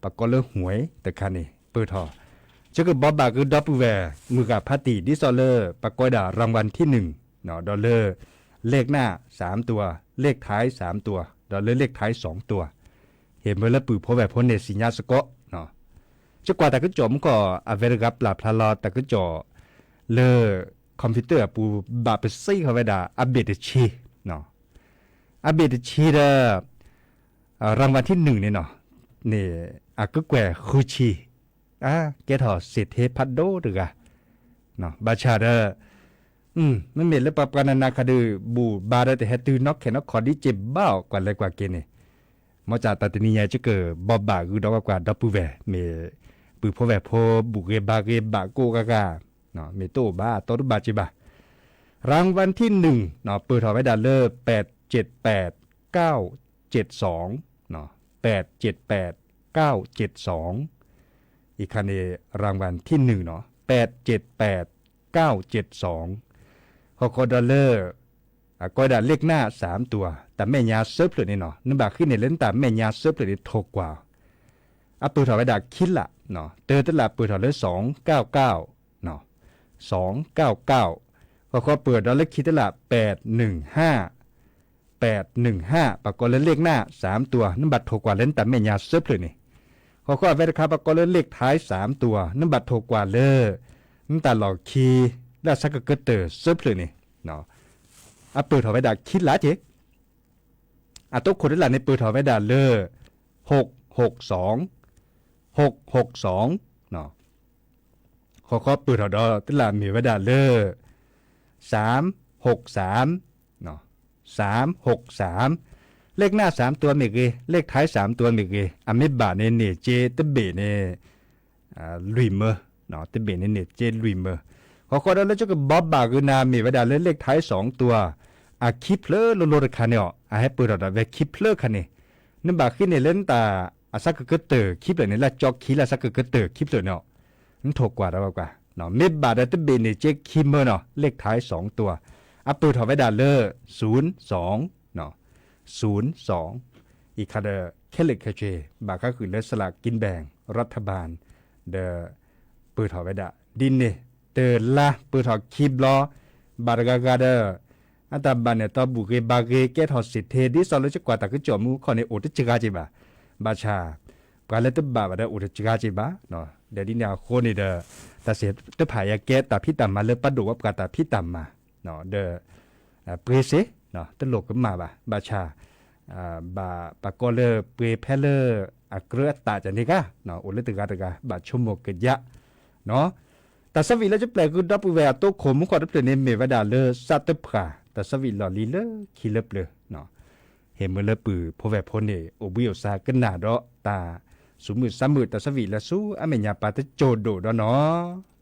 ပကိးလၢ หวย တခါန့ၣ် ပၢၢ်ထီၣ်, ယကဘိးဘၣ်ဃုာ်ဒီပုၢ်ဝဲၢ် မုၢ်ဂၤဖါတံၢ် ဒ်သိးလၢ ပကိးဝဲဒၣ် รางวัลที่หนึ่ง ဒီးလၢ เลขหน้าสามตัว เลขท้ายสามตัว ဒီးလၢ เลขท้ายสองตัว, ဟ့ၣ်မၢလၢပုၢ်ဖိဝဲၢ်ဖိန့ၣ်သ့ၣ်ညါစ့ၢ်ကီး, ယကွၢ်တၢ်ကစီၣ်မူကီၢ် အဝဲတဂၤပျၢ်ဖျါလီၤတၢ်ကစီၣ် လၢ computer အပူၤ ဘၣ်ပစံးဃီၤဝဲဒၣ် အဘ့ၣ်တဆံ, အဘ့ၣ်တဆံဒီး รางวัลที่หนึ่ง န့ၣ်နီၤ, န့ၣ် အကကွဲၢ်ဃုဆံ, ကဲထီၣ်စ့ၣ်ထဲဖးဒိၣ်တဂၤ, ဘၣ်ဆၣ်ဒီး မ့မ့ၢ်လၢပှၤပှၤနးနးခါဒုး ဘူၣ်ဘါဒီးတဟဲတုၤနီၣ်ခဲနီၣ်ခီဒ်က့ၤဘၣ်အီၤ ကွၢ်လဲၤကွၢ်က့ၤန့ၣ်, မ်တၢ်တနံၤညါ ယကဘိးဘၣ်ဃုာ်ဒီးပှၤကွၢ်ဒီပုၢ်ဝဲၢ် မ့ၢ်ပုၢ်ဖိဝဲၢ်ဖိ ဘူၣ်ဂ့ၤဘါဂ့ၤဘၣ်ကိးဂၤဂၤ, မ့ၢ်တအိၣ်ဘၣ်အတီတဘၣ်က့ၤဘၣ်, รางวัลที่หนึ่ง ပၢၢ်ထီၣ်ဝဲဒၣ်လၢ แปดเจ็ดแปดเก้าเจ็ดสอง, แปดเจ็ดแปดเก้าเจ็ดสอง, အံၤခါန့ၣ် รางวัลที่หนึ่ง နီၤ แปดเจ็ดแปดเก้าเจ็ดสอง, ဃီဃီဒီးလၢ အကိးဝဲဒၣ် เลขหน้าสามตัว တၢ်မဲာ်ညါစၢဖျၢၣ်န့ၣ်နီၤ နဘၣ်ဃ့န့ၢ်လၢနတၢ်မဲာ်ညါစၢဖျၢၣ်န့ၣ် ထိၣ်ကွၢ်, အပၢၢ်ထီၣ်ဝဲဒၣ်ခံလး, တၢတလးပၢၢ်ထီၣ်လၢ สองเก้าเก้า, สองเก้าเก้า, ဃီဃီပၢၢ်ဒီးလၢခံတလး แปดหนึ่งห้า, แปดหนึ่งห้า ပကိးလၢ เลขหน้าสามตัว နဘၣ်ထိၣ်ကွၢ်လၢနတၢ်မဲာ်ညါစၢဖျၢၣ်န့ၣ်, ဃီဃီအဝဲတခါ ပကိးလၢ เลขท้ายสามตัว နဘၣ်ထိၣ်ကွၢ်လၢ နတၢ်လီၢ်ခံ လၢအဆၢကကတၢၢ်စၢဖျၢၣ်န့ၣ်, အပၢၢ်ထီၣ်ဝဲဒၣ်ခံလးက့ၤ, အတိခိၣ်တလးန့ၣ် ပၢၢ်ထီၣ်ဝဲဒၣ်လၢ หกหกสอง, หกหกสอง, ဃီဃီပၢၢ်ထီၣ်ဒီးတလးမ့ၢ်ဝဲဒၣ်လၢ สามหกสาม, สามหกสาม, เลขหน้าสามตัว မ့ၢ်ဂ့ၤ เลขท้ายสามตัว မ့ၢ်ဂ့ၤ အမ့ၢ်ဘၣ်န့ၣ်န့ၢ်စ့တဘ့ၣ်န့ၣ် လွံၢ်မၢ, တဘ့ၣ်န့ၣ်န့ၢ်စ့လွံၢ်မၢ, ဃီဃီဒီးလၢယကဘိးဘၣ်ဃုာ်နၤမ့ၢ်ဝဲဒၣ်လၢ เลขท้ายสองตัว အခံဖျၢၣ်လိၤလိၤတခါန့ၣ်အီၤ အဟဲပၢၢ်ထီၣ်ဒီးဝဲခံဖျၢၣ်ခါန့ၣ်, နဘၣ်ဃ့န့ၢ်လၢနတၢ်အဆၢကကတၢၢ်ခံဖျၢၣ်န့ၣ် လၢကၠီခံလၢအဆၢကကတၢၢ်ခံဖျၢၣ်န့ၣ်အီၤ, နထိၣ်ကွၢ်ဒီးဝဲကွၢ်, မ့ၢ်ဘၣ်ဒီးတဘ့ၣ်န့ၢ်စ့ခံမၢနီၤ เลขท้ายสองตัว, အပၢၢ်ထီၣ်ဝဲဒၣ်လၢ ศูนย์สอง, ศูนย์สอง, အံၤခါဒီး ခဲလၢာ်ခဲဆ့ ဘၣ်ဃးဃုာ်လၢ สลากกินแบ่งรัฐบาล ဒီး ပၢၢ်ထီၣ်ဝဲဒၣ် ဒ်န့ၣ် တလါပၢၢ်ထီၣ်ခံဘျီ, ဘၣ်တဂၤဂၤဒီး အတၢ်ဘၣ်န့ၣ် တၢ်ဘူၣ်ဂ့ၤဘါဂ့ၤ ကဲထီၣ်စ့ၣ်ထဲ ဒ်သိးလၢယကွၢ်တၢ်ကစီၣ်မူခီန့ၣ် အိၣ်တစှၤက့ၤဘၣ်, ဘၣ်ဆၣ် ပှၤလၢတဘၣ်ဘၣ်ဒီးအိၣ်တစှၤက့ၤဘၣ်, ဒီးဒ်န့ၣ်အဃိန့ၣ်ဒီး တၢ်စ့ၣ်တဖၣ်အံၤကဲတၢ်ဖံးတၢ်မၤလၢပဒိၣ်ဝဲပှၤတၢ်ဖံးတၢ်မၤ ဒီး ပှ့ၤစ့ၢ်, တလိၣ်ကမၣ်ဘၣ်, ဘၣ်ဆၣ် ဘၣ်ပာ်ကီလၢပှ့ၤဖဲလၢအကြၢးအသးန့ၣ်ဂ့ၤ, အိၣ်လၢတဂၤတဂၤ ဘၣ်ဆိကမိၣ်ကယၢ် တၢ်ဆၢဝံၣ်လၢကပျဲၢ်ဃုာ်ဒီပုၢ်ဝဲၢ်အသိခိၣ်မူခိၣ်တဖျၢၣ်န့ၣ် မ့ၢ်ဝဲဒၣ်လၢစးတဖၣ် တၢ်ဆၢဝံၣ်လီၢ်လံၤလၢခံလၢပျၢၤ, ဟ့ၣ်မုာ်လၢပုၢ်ဖိဝဲၢ်ဖိန့ၣ် အိၣ်ဘှံးအိၣ်သါကနၣ်ဒီးတၢ်သူၣ်မုာ်သးမုာ် တၢ်ဆၢဝံၣ်လၢဆူအမဲာ်ညါပၢ်တစိၢ်ဒိၣ်ဒီးနီၤ. တီ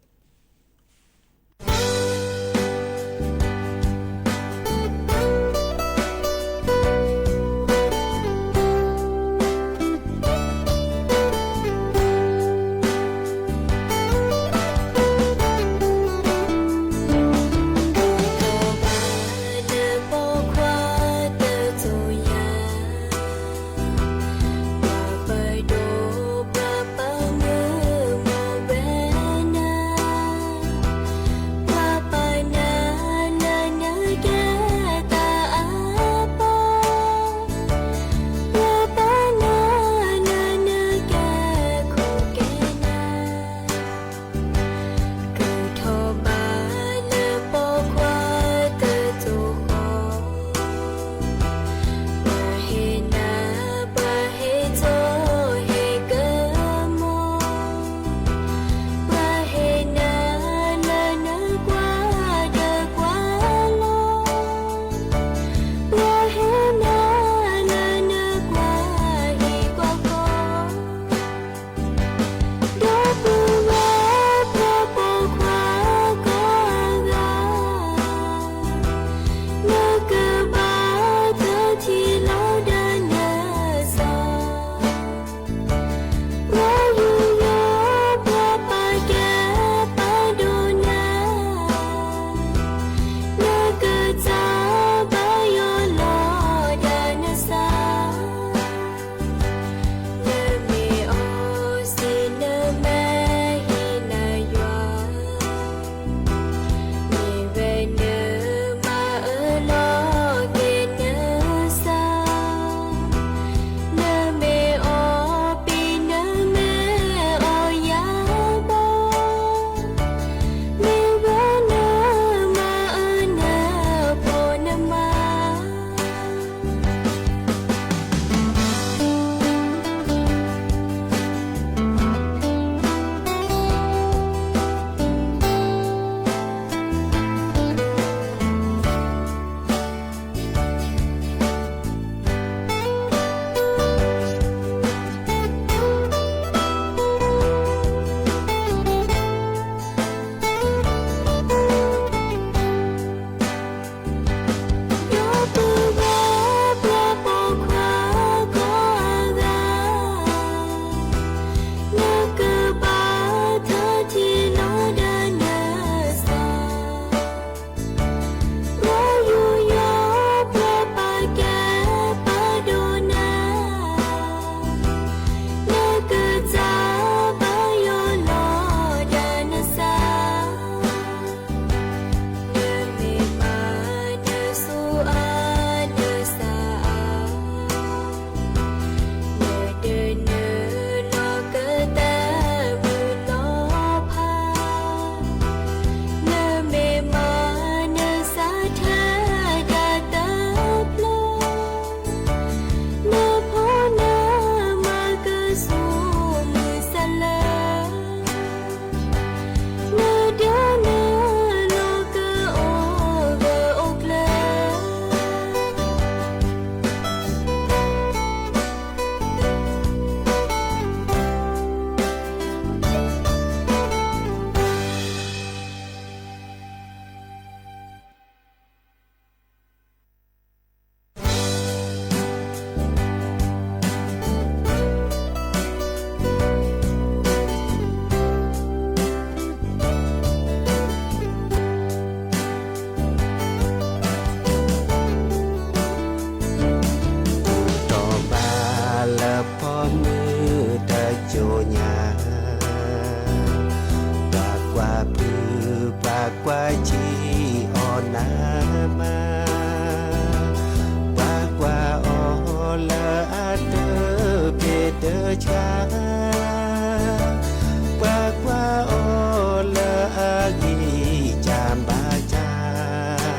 ၢ်ဘၣ်လၢဖီမုၢ်တကၠိညါ ပှၤကွၢ်ဖုး ပှၤကွၢ်ဆံးအီၤနးမး, ပှၤကွၢ်အီၤလၢအတဘ့ၣ်တဆှါ, ပှၤကွၢ်အီၤလၢအဂံၢ်စၢ်ဘါစၢ်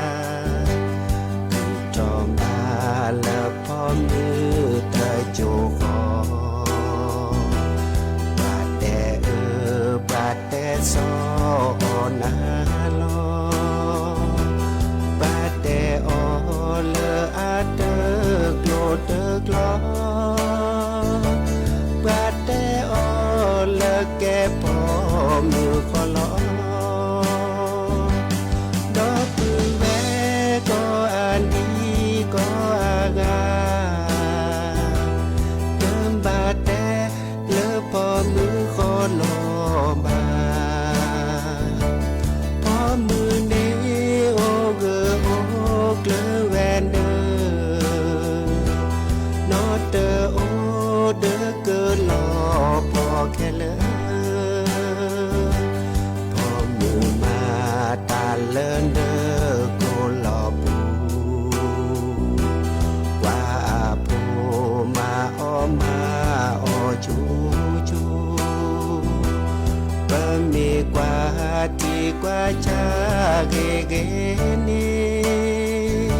ကွၢ်ဆၣ်ဂ့ၤဂ့ၤန့ၣ်,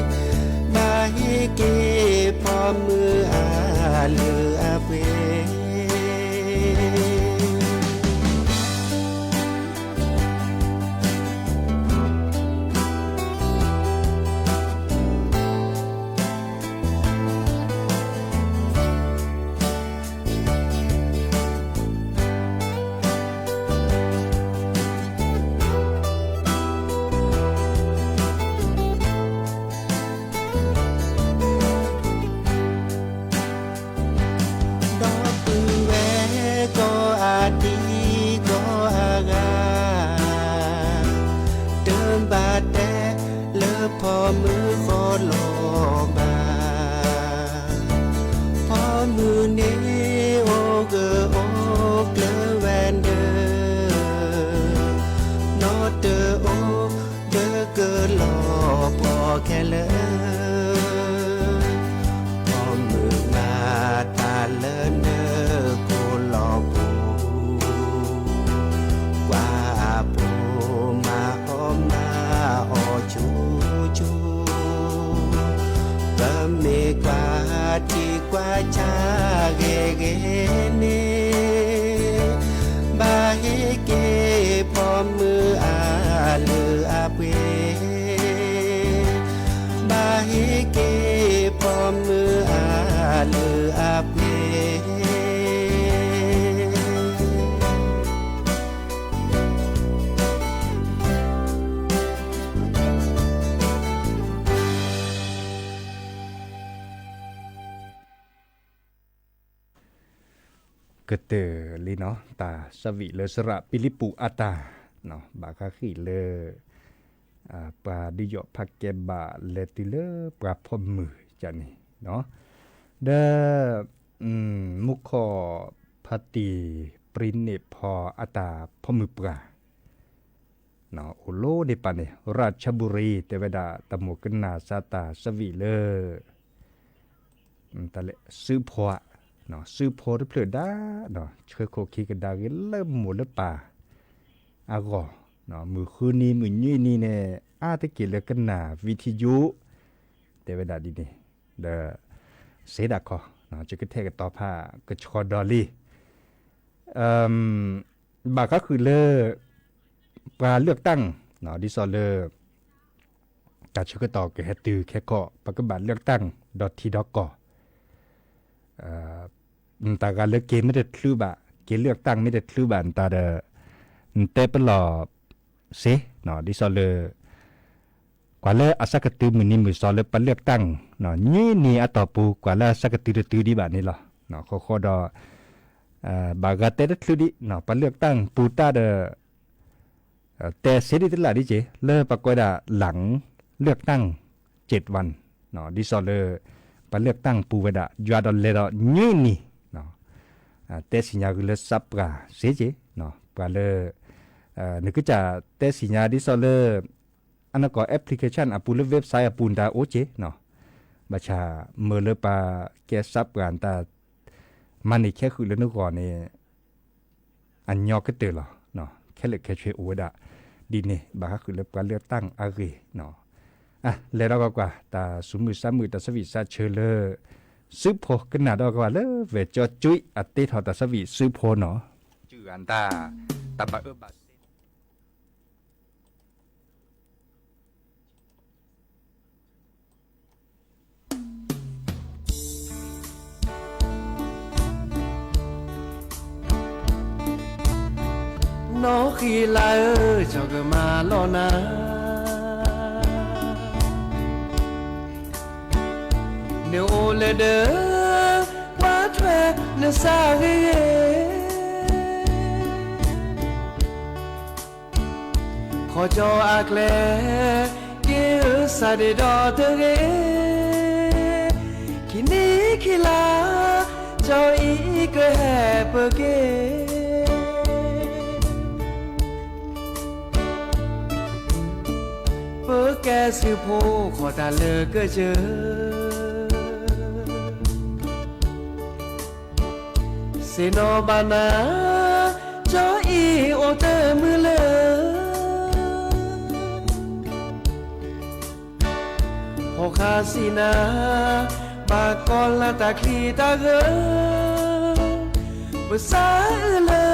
ဘၣ်ဟ့ၣ်က့ၤဖိမုၣ်အလုၢ်အပှ့ၤ. ဒီပုၢ်ဝဲၢ်ကိးအဒံကိးအဂၤ, တဘၣ်တဲလၢဖိမုၣ်ဃီလီၤဘၣ်. ဖိမုၣ်န့ၣ်အိၣ်ဂၢၢ်အိၣ်ကျၢၤဝဲဒၣ်, နီတအိၣ်ဒၢကလီၤပှီၢ်ခဲလၢာ်. ဖိမုၣ်မၤတၢ်လၢနကိလီၤပူၤ, ကွၢ်အဖိမၤအီၣ်မၤအီၣ်ဆူၣ်ဆူၣ်, ပမ့ၢ်ကွၢ်ထံကွၢ်ဆးဂ့ၤဂ့ၤန့ၣ်, ဘၣ်ဟ့ၣ်က့ၤဖိမုၣ်အလုၢ်အပှ့ၤ, ဘၣ်ဟ့ၣ်က့ၤဖိမုၣ်အလုၢ်အပှ့ၤ. ကတၢၢ်လံနီၤ တၢ်ဆၢဝံၤလၢစရးပံလံပူးအတၢ်, ဘၣ်ဃးဃံးလၢ ပှၤဒုးယီၣ်ဖးကဲဘၣ်လဲၤတုၤလၢပှၤဖိမုၣ်န့ၣ်, ဒီး မူခိၣ်ဖါတံၢ်ပြံးန့ၣ်ဖီအတၢ်ဖိမုၣ်ပှၢ် အိၣ်လီၤဒံးပာ်န့ၣ် ရၣ်ဆၣ်ဘူရံ တဲဝဲဒၣ်တၢ်မိၣ်ကနၣ်စးတၢ်ဆၢဝံၤလၢ တၢ်လဲၤစုဖိ, စုဖိတဖျၢၣ်ဒၣ်, ဆှၢခိၣ်ခံကဒါက့ၤလၢမိၢ်လၢပၢ်အဂီၢ်, မုၢ်ဃုနံၤမုၢ်နွံနံၤန့ၣ် အါတက့ၢ်လၢကနၣ်ဝံၤထံယိ, တဲဝဲဒၣ်ဒ်န့ၣ်, ဒီး စ့ဒၣ်ခီ, ယကထဲကတီၤဖးကဆှီဒီးလံ ဘၣ်ဃးဃုာ်လၢ ပှၤလၢၣ်ကတၢၣ်, ဒ်သိးလၢ တၢ်ဆၢကတီၢ်ကဟဲတုၤခဲကီၢ် ပကဘၣ်လၢၣ်ကတၢၣ်ဒီးထံဒီးကီၢ်, နတၢ်ဂၤလၢက့ၤမ့ၢ်တချုးဘၣ် က့ၤလၢၣ်ကတၢၣ်မ့ၢ်တချုးဘၣ် နတၢ်ဒီး နတဲပလီၢ်စ့, ဒ်သိးလၢ ကွၢ်လၢအဆၢကတုၤမုၢ်နံၤမုၢ်သီလၢပှၤလၢၣ်ကတၢၣ်, နွံနံၤအတီၢ်ပူၤ ကွၢ်လၢအဆၢကတုၤတတုၤဒံးဘၣ်န့ၣ်လီၤ. ဃီဃီဒီး ဘၣ်ဂၤတဲတချုးဒံး ပှၤလၢၣ်ကတၢၣ်ပူၤတၢ်ဒီး တဲစ့ဒံးတလၢ်ဒံးက့ၤ လၢပှၤကိးဝဲဒၣ် หลังเลือกตั้งเจ็ดวัน ဒ်သိးလၢ ပှၤလၢၣ်ကတၢၣ်ပူၤဝဲဒၣ် ယွၤဒီးလဲၤဒီးနွံနံၤ, တဲစံၣ်ညါဂ့ၤလၢစးပှၢ်စ့က့ၤ, ပှၤလၢ နကစၢ်တဲစံၣ်ညါဒ်သိးလၢ အနီၢ်ကီၢ် application အပူၤလၢ website အပူၤနတၢ်အိၣ်က့ၤ, ဘၣ်ဆၣ်မၢလၢပှၤကဲစးပှၢ်နတၢ် မၤန့ၢ်ခဲဃုာ်လၢနဂီၢ်န့ၣ် အညီကတၢၢ်လီၤ. ခဲလၢာ်ခဲဆ့အိၣ်ဝဲဒၣ် ဒ်န့ၣ် ဘၣ်ဃးဃုာ်လၢပှၤလၢၣ်ကတၢၣ်အဂ့ၢ်, လဲၤဒီးကွၢ်ကွၢ် တၢ်စူၤမုၢ်စါမုၢ် တၢ်ဆၢဝံၣ်စးဆၢလၢ စုဖိကနၣ်ဒီးကွၢ်လၢ ဝဲၢ်ကၠီကၠူအတ့ထီၣ်တၢ်ဆၢဝံၣ်စုဖိနီၤ, စုဂၤတၢ် တၢ်ဘၣ်အၢဘၣ်သီ နီၢ်ဃံလၤဧၢ, ကၠီကမၤလီၤနၤ, နအိၣ်လၢဒၢး ကွၢ်ထွဲနစးဂ့ၤဂ့ၤ, ခီကၠီအကျဲ က့ၤအၢစၢ်ဒ့ဒီးတဂ့ၤ, ခံနံၤခံလါ ကၠီအံၤကဟဲပက့ၤ ပကဲစုဖိဃီတၢ်လၢကစၢၢ်, စ့နီၤဘၣ်နၤ ကၠီအံၤအိၣ်တမုာ်လၢ ဖီဃါစံးနၤ, ဘၣ်ကီၤလၤတၢ်ချံတၢ်ဂၢၢ်, ပစးအၢလၢ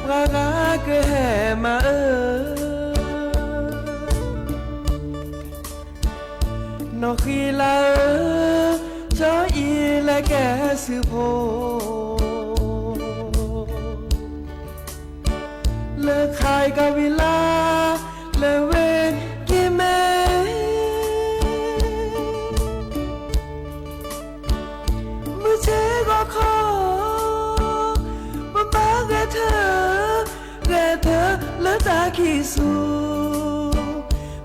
ပှၤဂၤကဟဲမၤအၢ, နီၢ်ဃံလၤဧၢ, ကၠီအံၤလဲၤကဲစုဖိ လၢခါအံၤကဝံၤလါ လၢဝ့ၢ်ကံၢ်မဲ မုၢ်ဆ့ၣ်ဂီၤခီ ပဘၣ်ဂဲၤထၢၣ် ဂဲၤထၢၣ်လၢတၢ်ခံးဆူၣ်,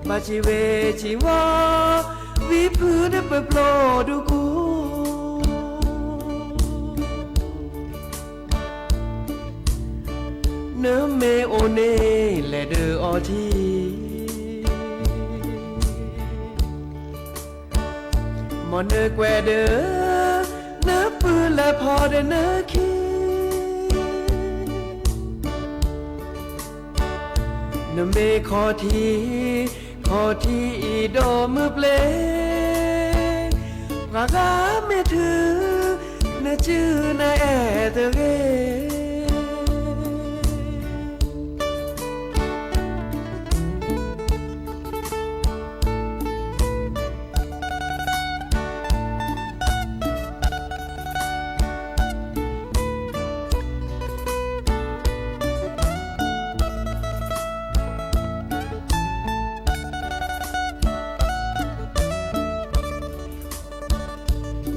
ဘၣ်စံးဝ့စံးဝီၤ ဝံဖုန့ၣ်ပပျိဒုးကူ နမ့ၢ်အိၣ်န့ၣ် လဲၤဒုးအီထံ, မ်နကွဲးဒုး နပုၢ်လဲၤဖီဒီးနခံ, နမ့ၢ်ခီၣ်ထံး ခီၣ်ထံးအံၤဒိးမုၢ်ပျ့ၤ, ပှၤဂၤမ့ၢ်ထုး နစုနအဲၣ်တဂ့ၤ.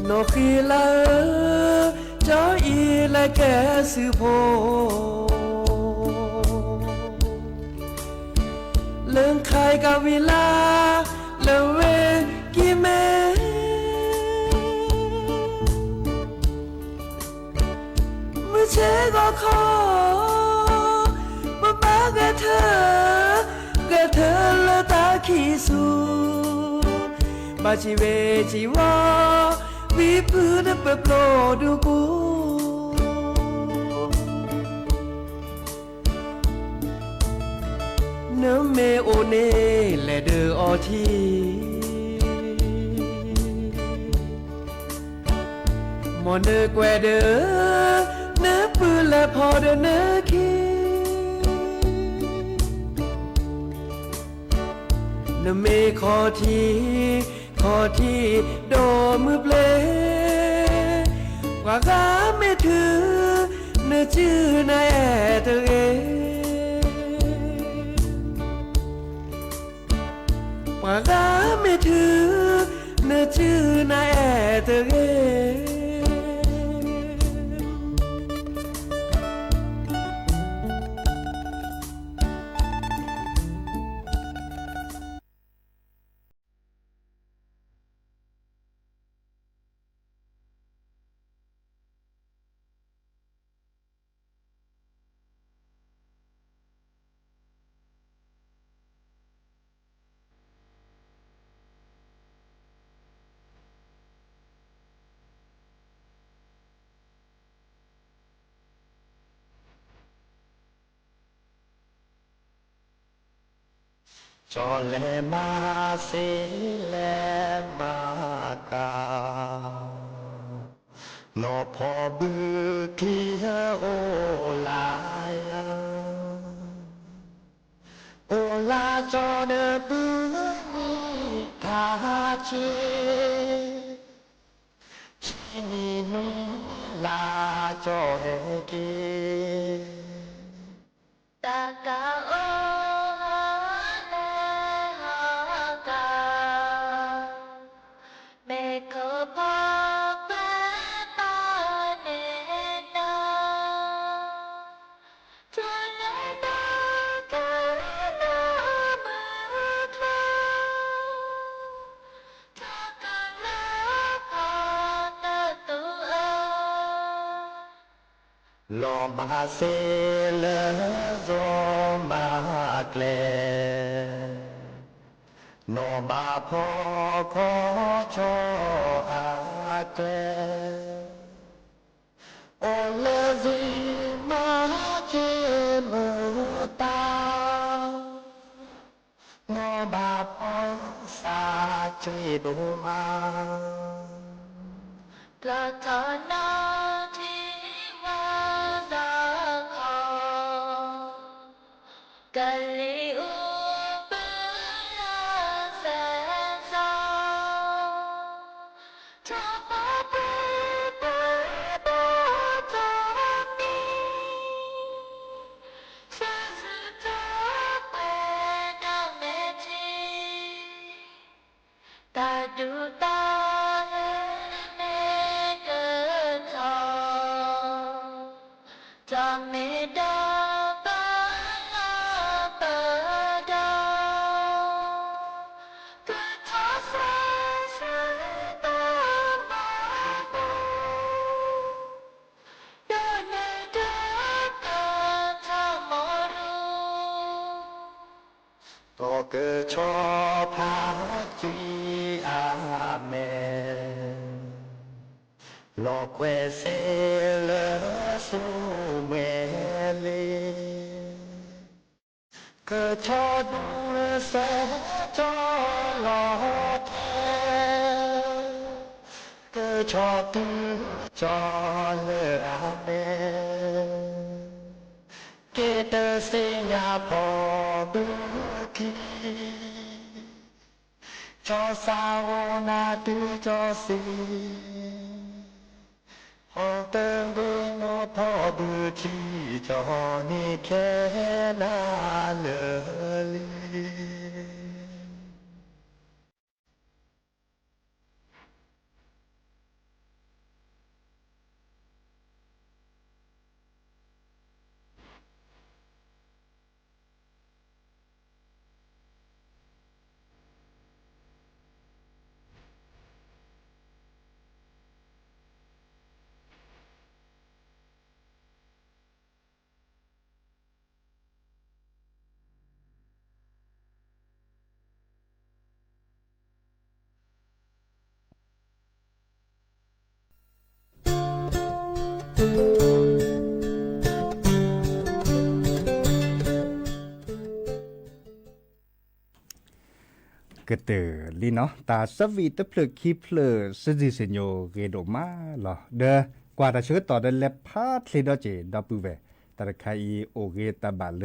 နီၢ်ဃံလၤဧၢ, ကၠီအံၤလဲၤကဲစုဖိ လၢခါအံၤကဝံၤလါ လၢဝ့ၢ်ကံၢ်မဲ မုၢ်ဆ့ၣ်ဂီၤခီ ပဘၣ်ဂဲၤထၢၣ် ဂဲၤထၢၣ်လၢတၢ်ခံးဆူၣ်, ဘၣ်စံးဝ့စံးဝီၤ ဝံဖုန့ၣ်ပပျိဒုးကူ နမ့ၢ်အိၣ်န့ၣ် လဲၤဒုးအီထံ, မ်နကွဲးဒုး နပုၢ်လဲၤဖီဒီးနခံ, နမ့ၢ်ခီၣ်ထံး ခီၣ်ထံးဒိးမုၢ်ပျ့ၤ, ပှၤဂၤမ့ၢ်ထုး နစုနအဲၣ်တဂ့ၤ. ပှၤဂၤမ့ၢ်ထုး နစုနအဲၣ်တဂ့ၤ. ကၠီလဲၤမၤစ့လဲၤမၤကၤ, နီၢ်ဖီဘုချံအိၣ်လၢယၤ, အိၣ်လၢကၠီနပုၢ်နံၤထါဆံး, ဆံးနံၤနွံလါကၠီဟဲက့ၤ, တၢ်ကအိၣ်လဲၤဟီၣ်ကၤ, မ့ၢ်ခိၣ်ဖီကွဲပာ်န့ၢ်နီၤ, တလဲၤဒီးကဲလၢမုၢ်ကျိၤ, တၢ်ကလဲၤဖီနသူၣ်အၢ လီၤမၢ်စ့လၢယိၤမၤကျဲ, နီၢ်မၤဖီခီကၠီအကျဲ, အိၣ်လၢစံမၤက့ၤမုၢ်တၢ်, နီၢ်မၤဖီစၢ် တ့ဒိၣ်မး လီၤထီၣ်နီၣ်ထံဝါလီၢ်ခီၣ် ကလံၤအူဘုလၢသဲလီၤ တၢ်ပာ်ပှၤပှဲၤဘီၣ်တၢ်မံ သးစူၤတၢ်ပှဲၤဒီးမဲာ်ထံ တၢ်ဒူတၢ်လၢမ့ၢ်ကထီၣ် တၢ်မ့ၢ်ဒီးပလီၢ်ပဒီ ကထီၣ်သးစူၤတၢ်မၤဘူၣ် ဒိၣ်န့ၢ်ဒိၣ်ကထီၣ်မီၢ်ရူ ဒီးကဆီဖးကွံာ်အမဲာ် လီၤကွဲးစ့လၢစိမဲာ်လံ ကဆီဒူလၢစဲကၠီလီၤတဲာ် ကဆီတုၤကၠီလၢအမဲာ် က့ၤတသ့ၣ်ညါဖီဘုခံ ကၠီစၢ်အိၣ်နၤတုၤကၠီသံ ဟီၣ်တဂ့ၤနီၢ်ဖီဘုခံ ကၠီန့ၢ်ခဲနၤလၢာ်လံ ကတၢၢ်လံနီၤ, တၢ်ဆၢဝံၤတဖျၢၣ်ခံဖျၢၣ် စံးစံးစညိၣ်ဂ့ၤဒိၣ်မးလီၤ. ဒီးကွၢ်တၢ်ဆၢကတီၢ်ဒီးလဲၤဖးချ့ဒီးက့ၤ ဒီပုၢ်ဝဲၢ်, တၢ်တခါအံၤအိၣ်ဂ့ၤတၢ်ဘၣ်လၢ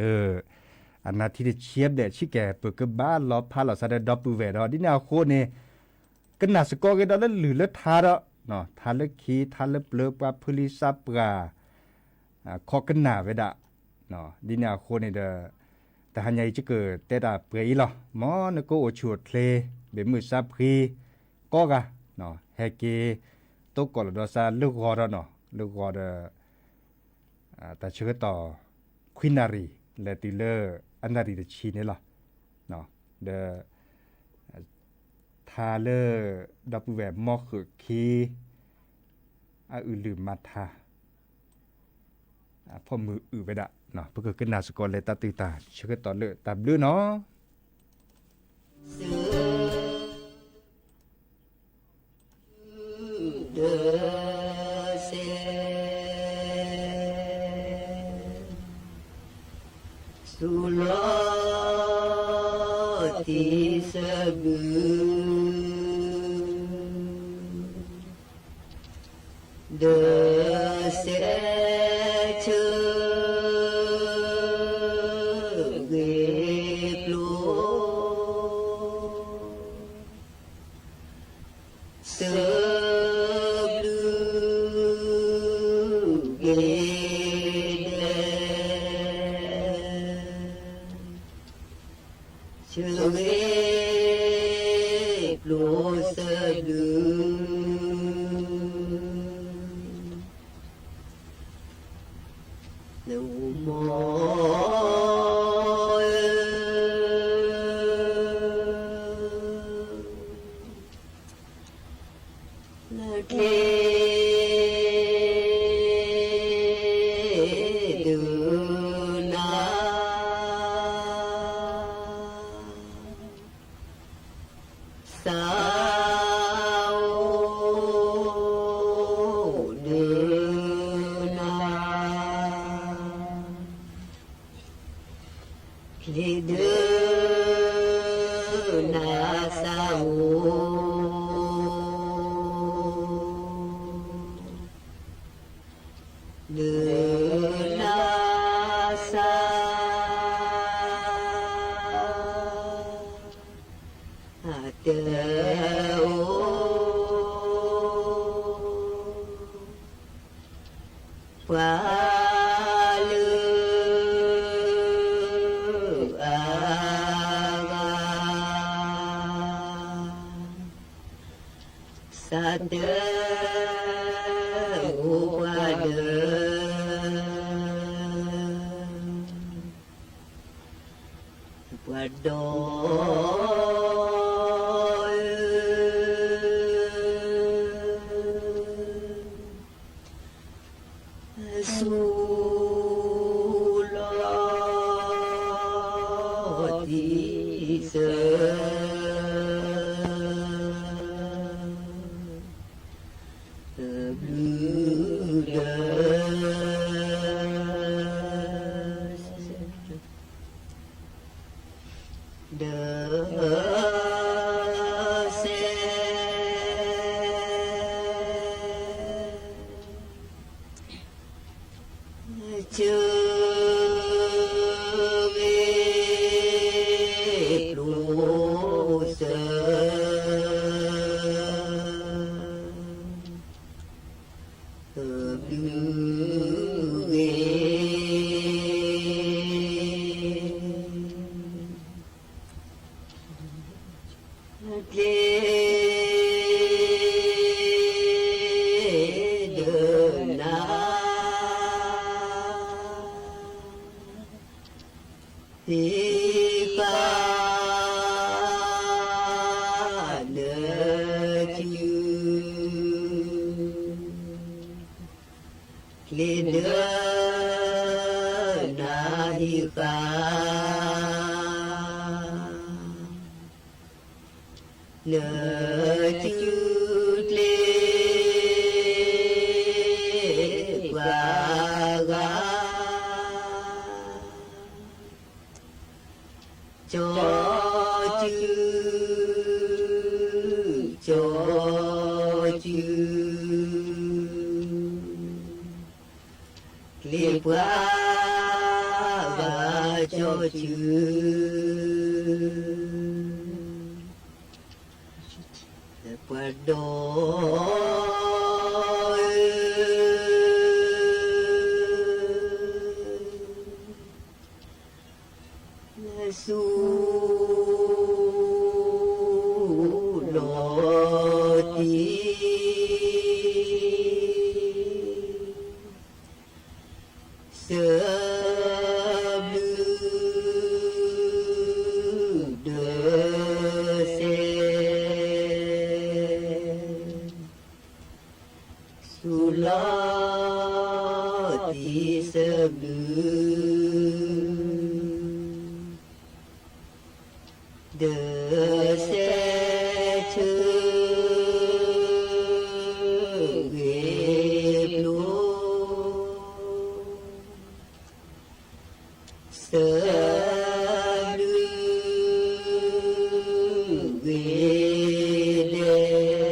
အနၢ်ထံတဆံဘျဲၣ်ဆံကဲၣ် ပကဘၣ်လီၤဖးလီၤစးဒီးဒီပုၢ်ဝဲၢ်ဒီး ဒ်န့ၣ်အဃိန့ၣ် ကနၣ်စ့ၢ်ကီးက့ၤဒီးလၢလုၢ်လၢထါဒီး ထါလၢခံ ထါလၢပျၢၤ ပှၤဖုလံၤသးပှၢ် ခိးကနၣ်ဝဲဒၣ်, ဒ်န့ၣ်အဃိန့ၣ်ဒီး တဟါညါအံၤ ယကတဲတၢ်ပှဲၤအံၤလီၤ. မ်နကအိၣ်ဆူၣ်အိၣ်ချ့ ဘ့ၣ်မုၢ်ဆါဖှံ ကိးဂၤ ဟဲက့ၤ တိကိးလီၤဒီးစးလၢဂီၤဒီးနီၤ, လၢဂီၤဒီး တၢ်ဆၢကတီၢ် ခွံနၣ်ရံၣ် လဲၤတုၤလၢအနၣ်ရံၣ်တဆံန့ၣ်လီၤ. ဒီး ထါလၢ ဒီပုၢ်ဝဲၢ်မီၢ်ဃုာ်ခံ အအုၣ်လုၢ်မၤထါ အဖီၣ်မုၢ်အုၣ်ဝဲဒၣ်, ပကကနၣ်စ့ၢ်ကီးလၢတၢ်သုတၢ်ဆၢကတီၢ်လၢတၢ်ဘျုးနီၤ. ဒီးစဲး သူၣ်လီၤသံသဘုၣ် ဒီးစဲးဆၢဂ့ၤကျိၤ သဘျုးဂ့ၤဒဲး ဆၢဂ့ၤကျိၤသဘျုး နအိၣ်မီၤ နကျဲဒုးနၤ သးအိၣ်ဒုးနၤ ကျဲဒုးနၤသးအိၣ် တအိၣ် ပှၤလၢအဂၤ စးတအိၣ်ပှၤလၢ ပှၤဒီ ဆူလီၤတံၢ်စၢ ဘျုးဒီး ဒီး စဲ ဆၢဂ့ၤ ပျိစၢ ဘျုးဂ့ၤ ကျဲ ဒီးနၤ ဟ့ၣ်ပှၤ နစု ကျဲ ဒီးနၤ ဟ့ၣ်ပှၤ နစု ကျဲ ပှၤဂၤ ကၠီစု ကၠီစု ကျဲ ပှၤဂၤ ကၠီစု ပှၤဒီ ဆူ လီၤတံၢ် စၢ ဘျုး ဒီး စဲ ဆူလီၤတံၢ်စၢဘျုး ဒီးစဲ ဆၢဂ့ၤပျိ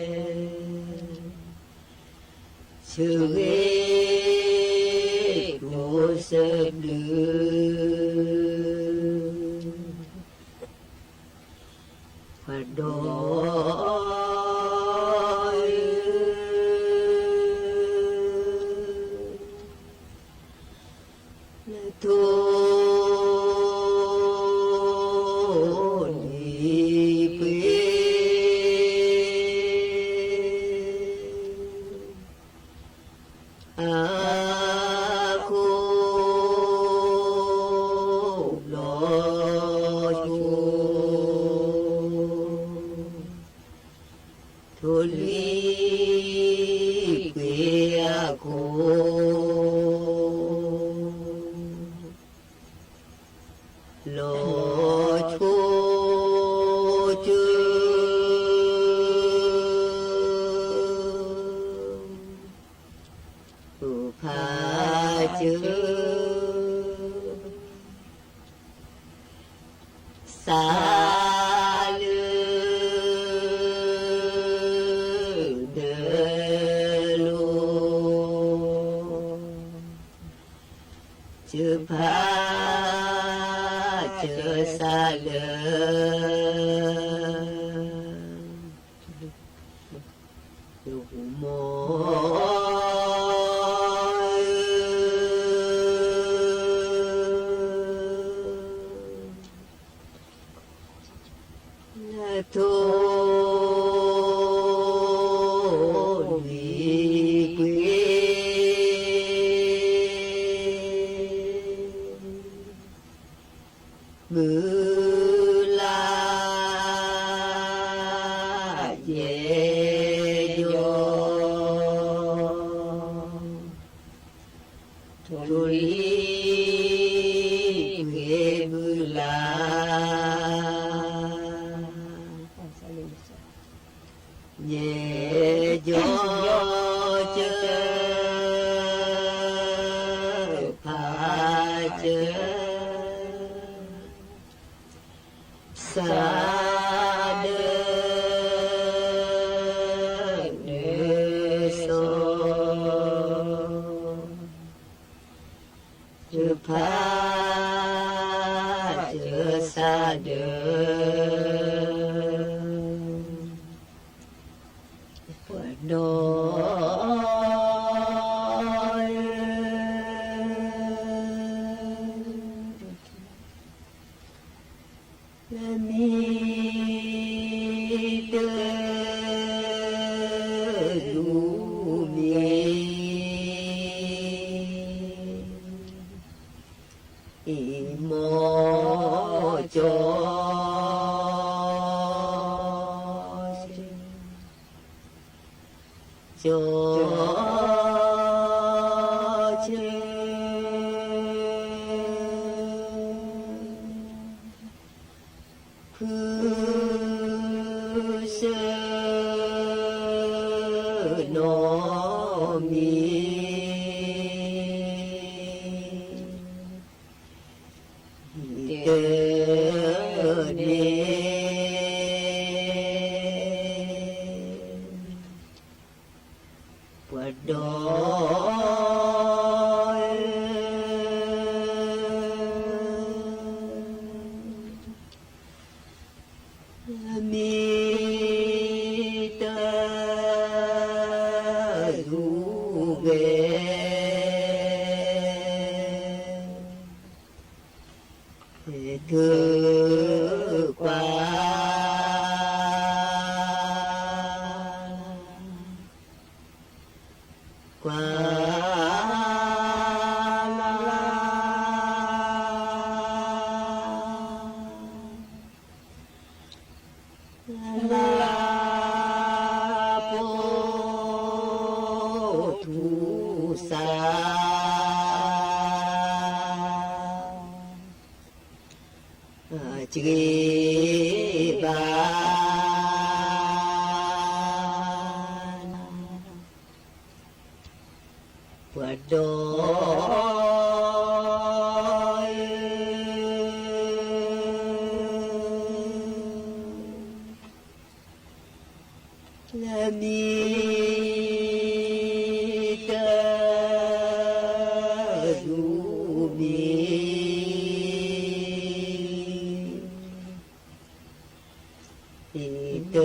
စၢဘျုး ဂ့ၤဒဲး ဆၢဂ့ၤ ပျိစၢဘျုး ပှၤဒီ ထိၣ်လံၤပှ့ၤ အခိၣ် လီၤဆိ ထိၣ်လံၤပှ့ၤအခိၣ် လီၤဆိ ကၠိ ဖးကၠိ စးလၢ ဒီး လွံၢ်ကွံာ် မုၢ်လၢ်ယဲၢ်ယီၤ ထိၣ်လွံၢ်ကွံာ်မုၢ်လၢ် ယဲၢ်ယီၤစၢၤ ဖးစၢၤ စးဒၢ နၢစီၤ စၢၤဖး စၢၤစးဒၢ ပှၤဒီ လၢမံၤတၢ် လူၤမံၤ အံၤ မီၢ်ကၠီ ကၠီ ကၠီ ဖုစၢ နီၢ်မံၤ တၢ်န့ၣ် ပှၤဒီ မံၤတၢ် လူၤဂဲၤ ထုးကွၢ် ကွၢ်လၢ် လၢပိာ်ထူစး စဂ့ၤဘၣ် ပှၤဒီ လၢမံၤတၢ် လူၤမံၤ တၢ်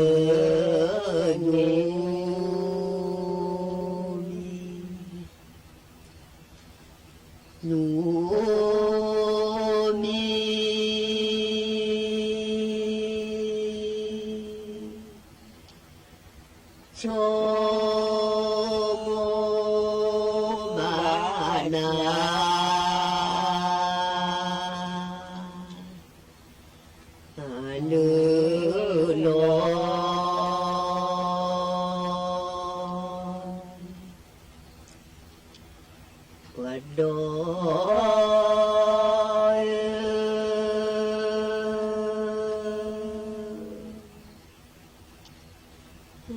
လူၤမံၤ လူၤမံၤ ဆိကမိၣ်ဘၣ်နၤ လၢလီၤ ပှၤဒီ လ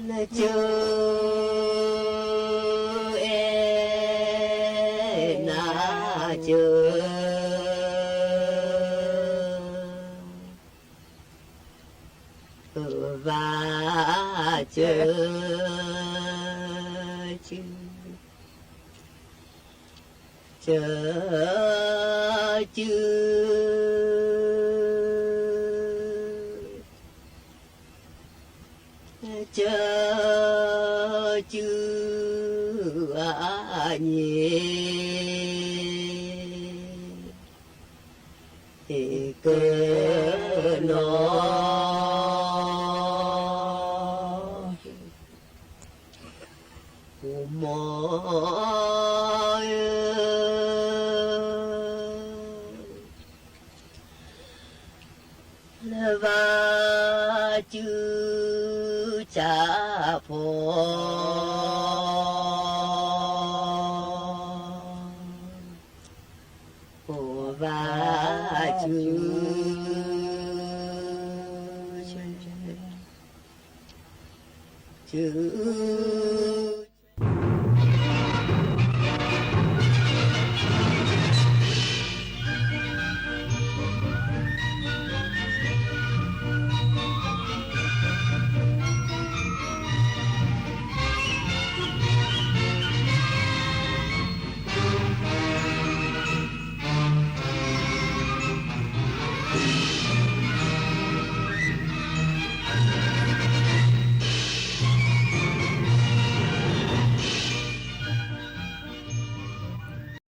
ၢကၢ အဲၣ်နၤကၢ ဘၣ်စၢၤ စၢၤ စၢၤ စၢၤ စၢၤအါညံ ကနီၤ တၢ်ဖိ ကိးဘၣ်စု စု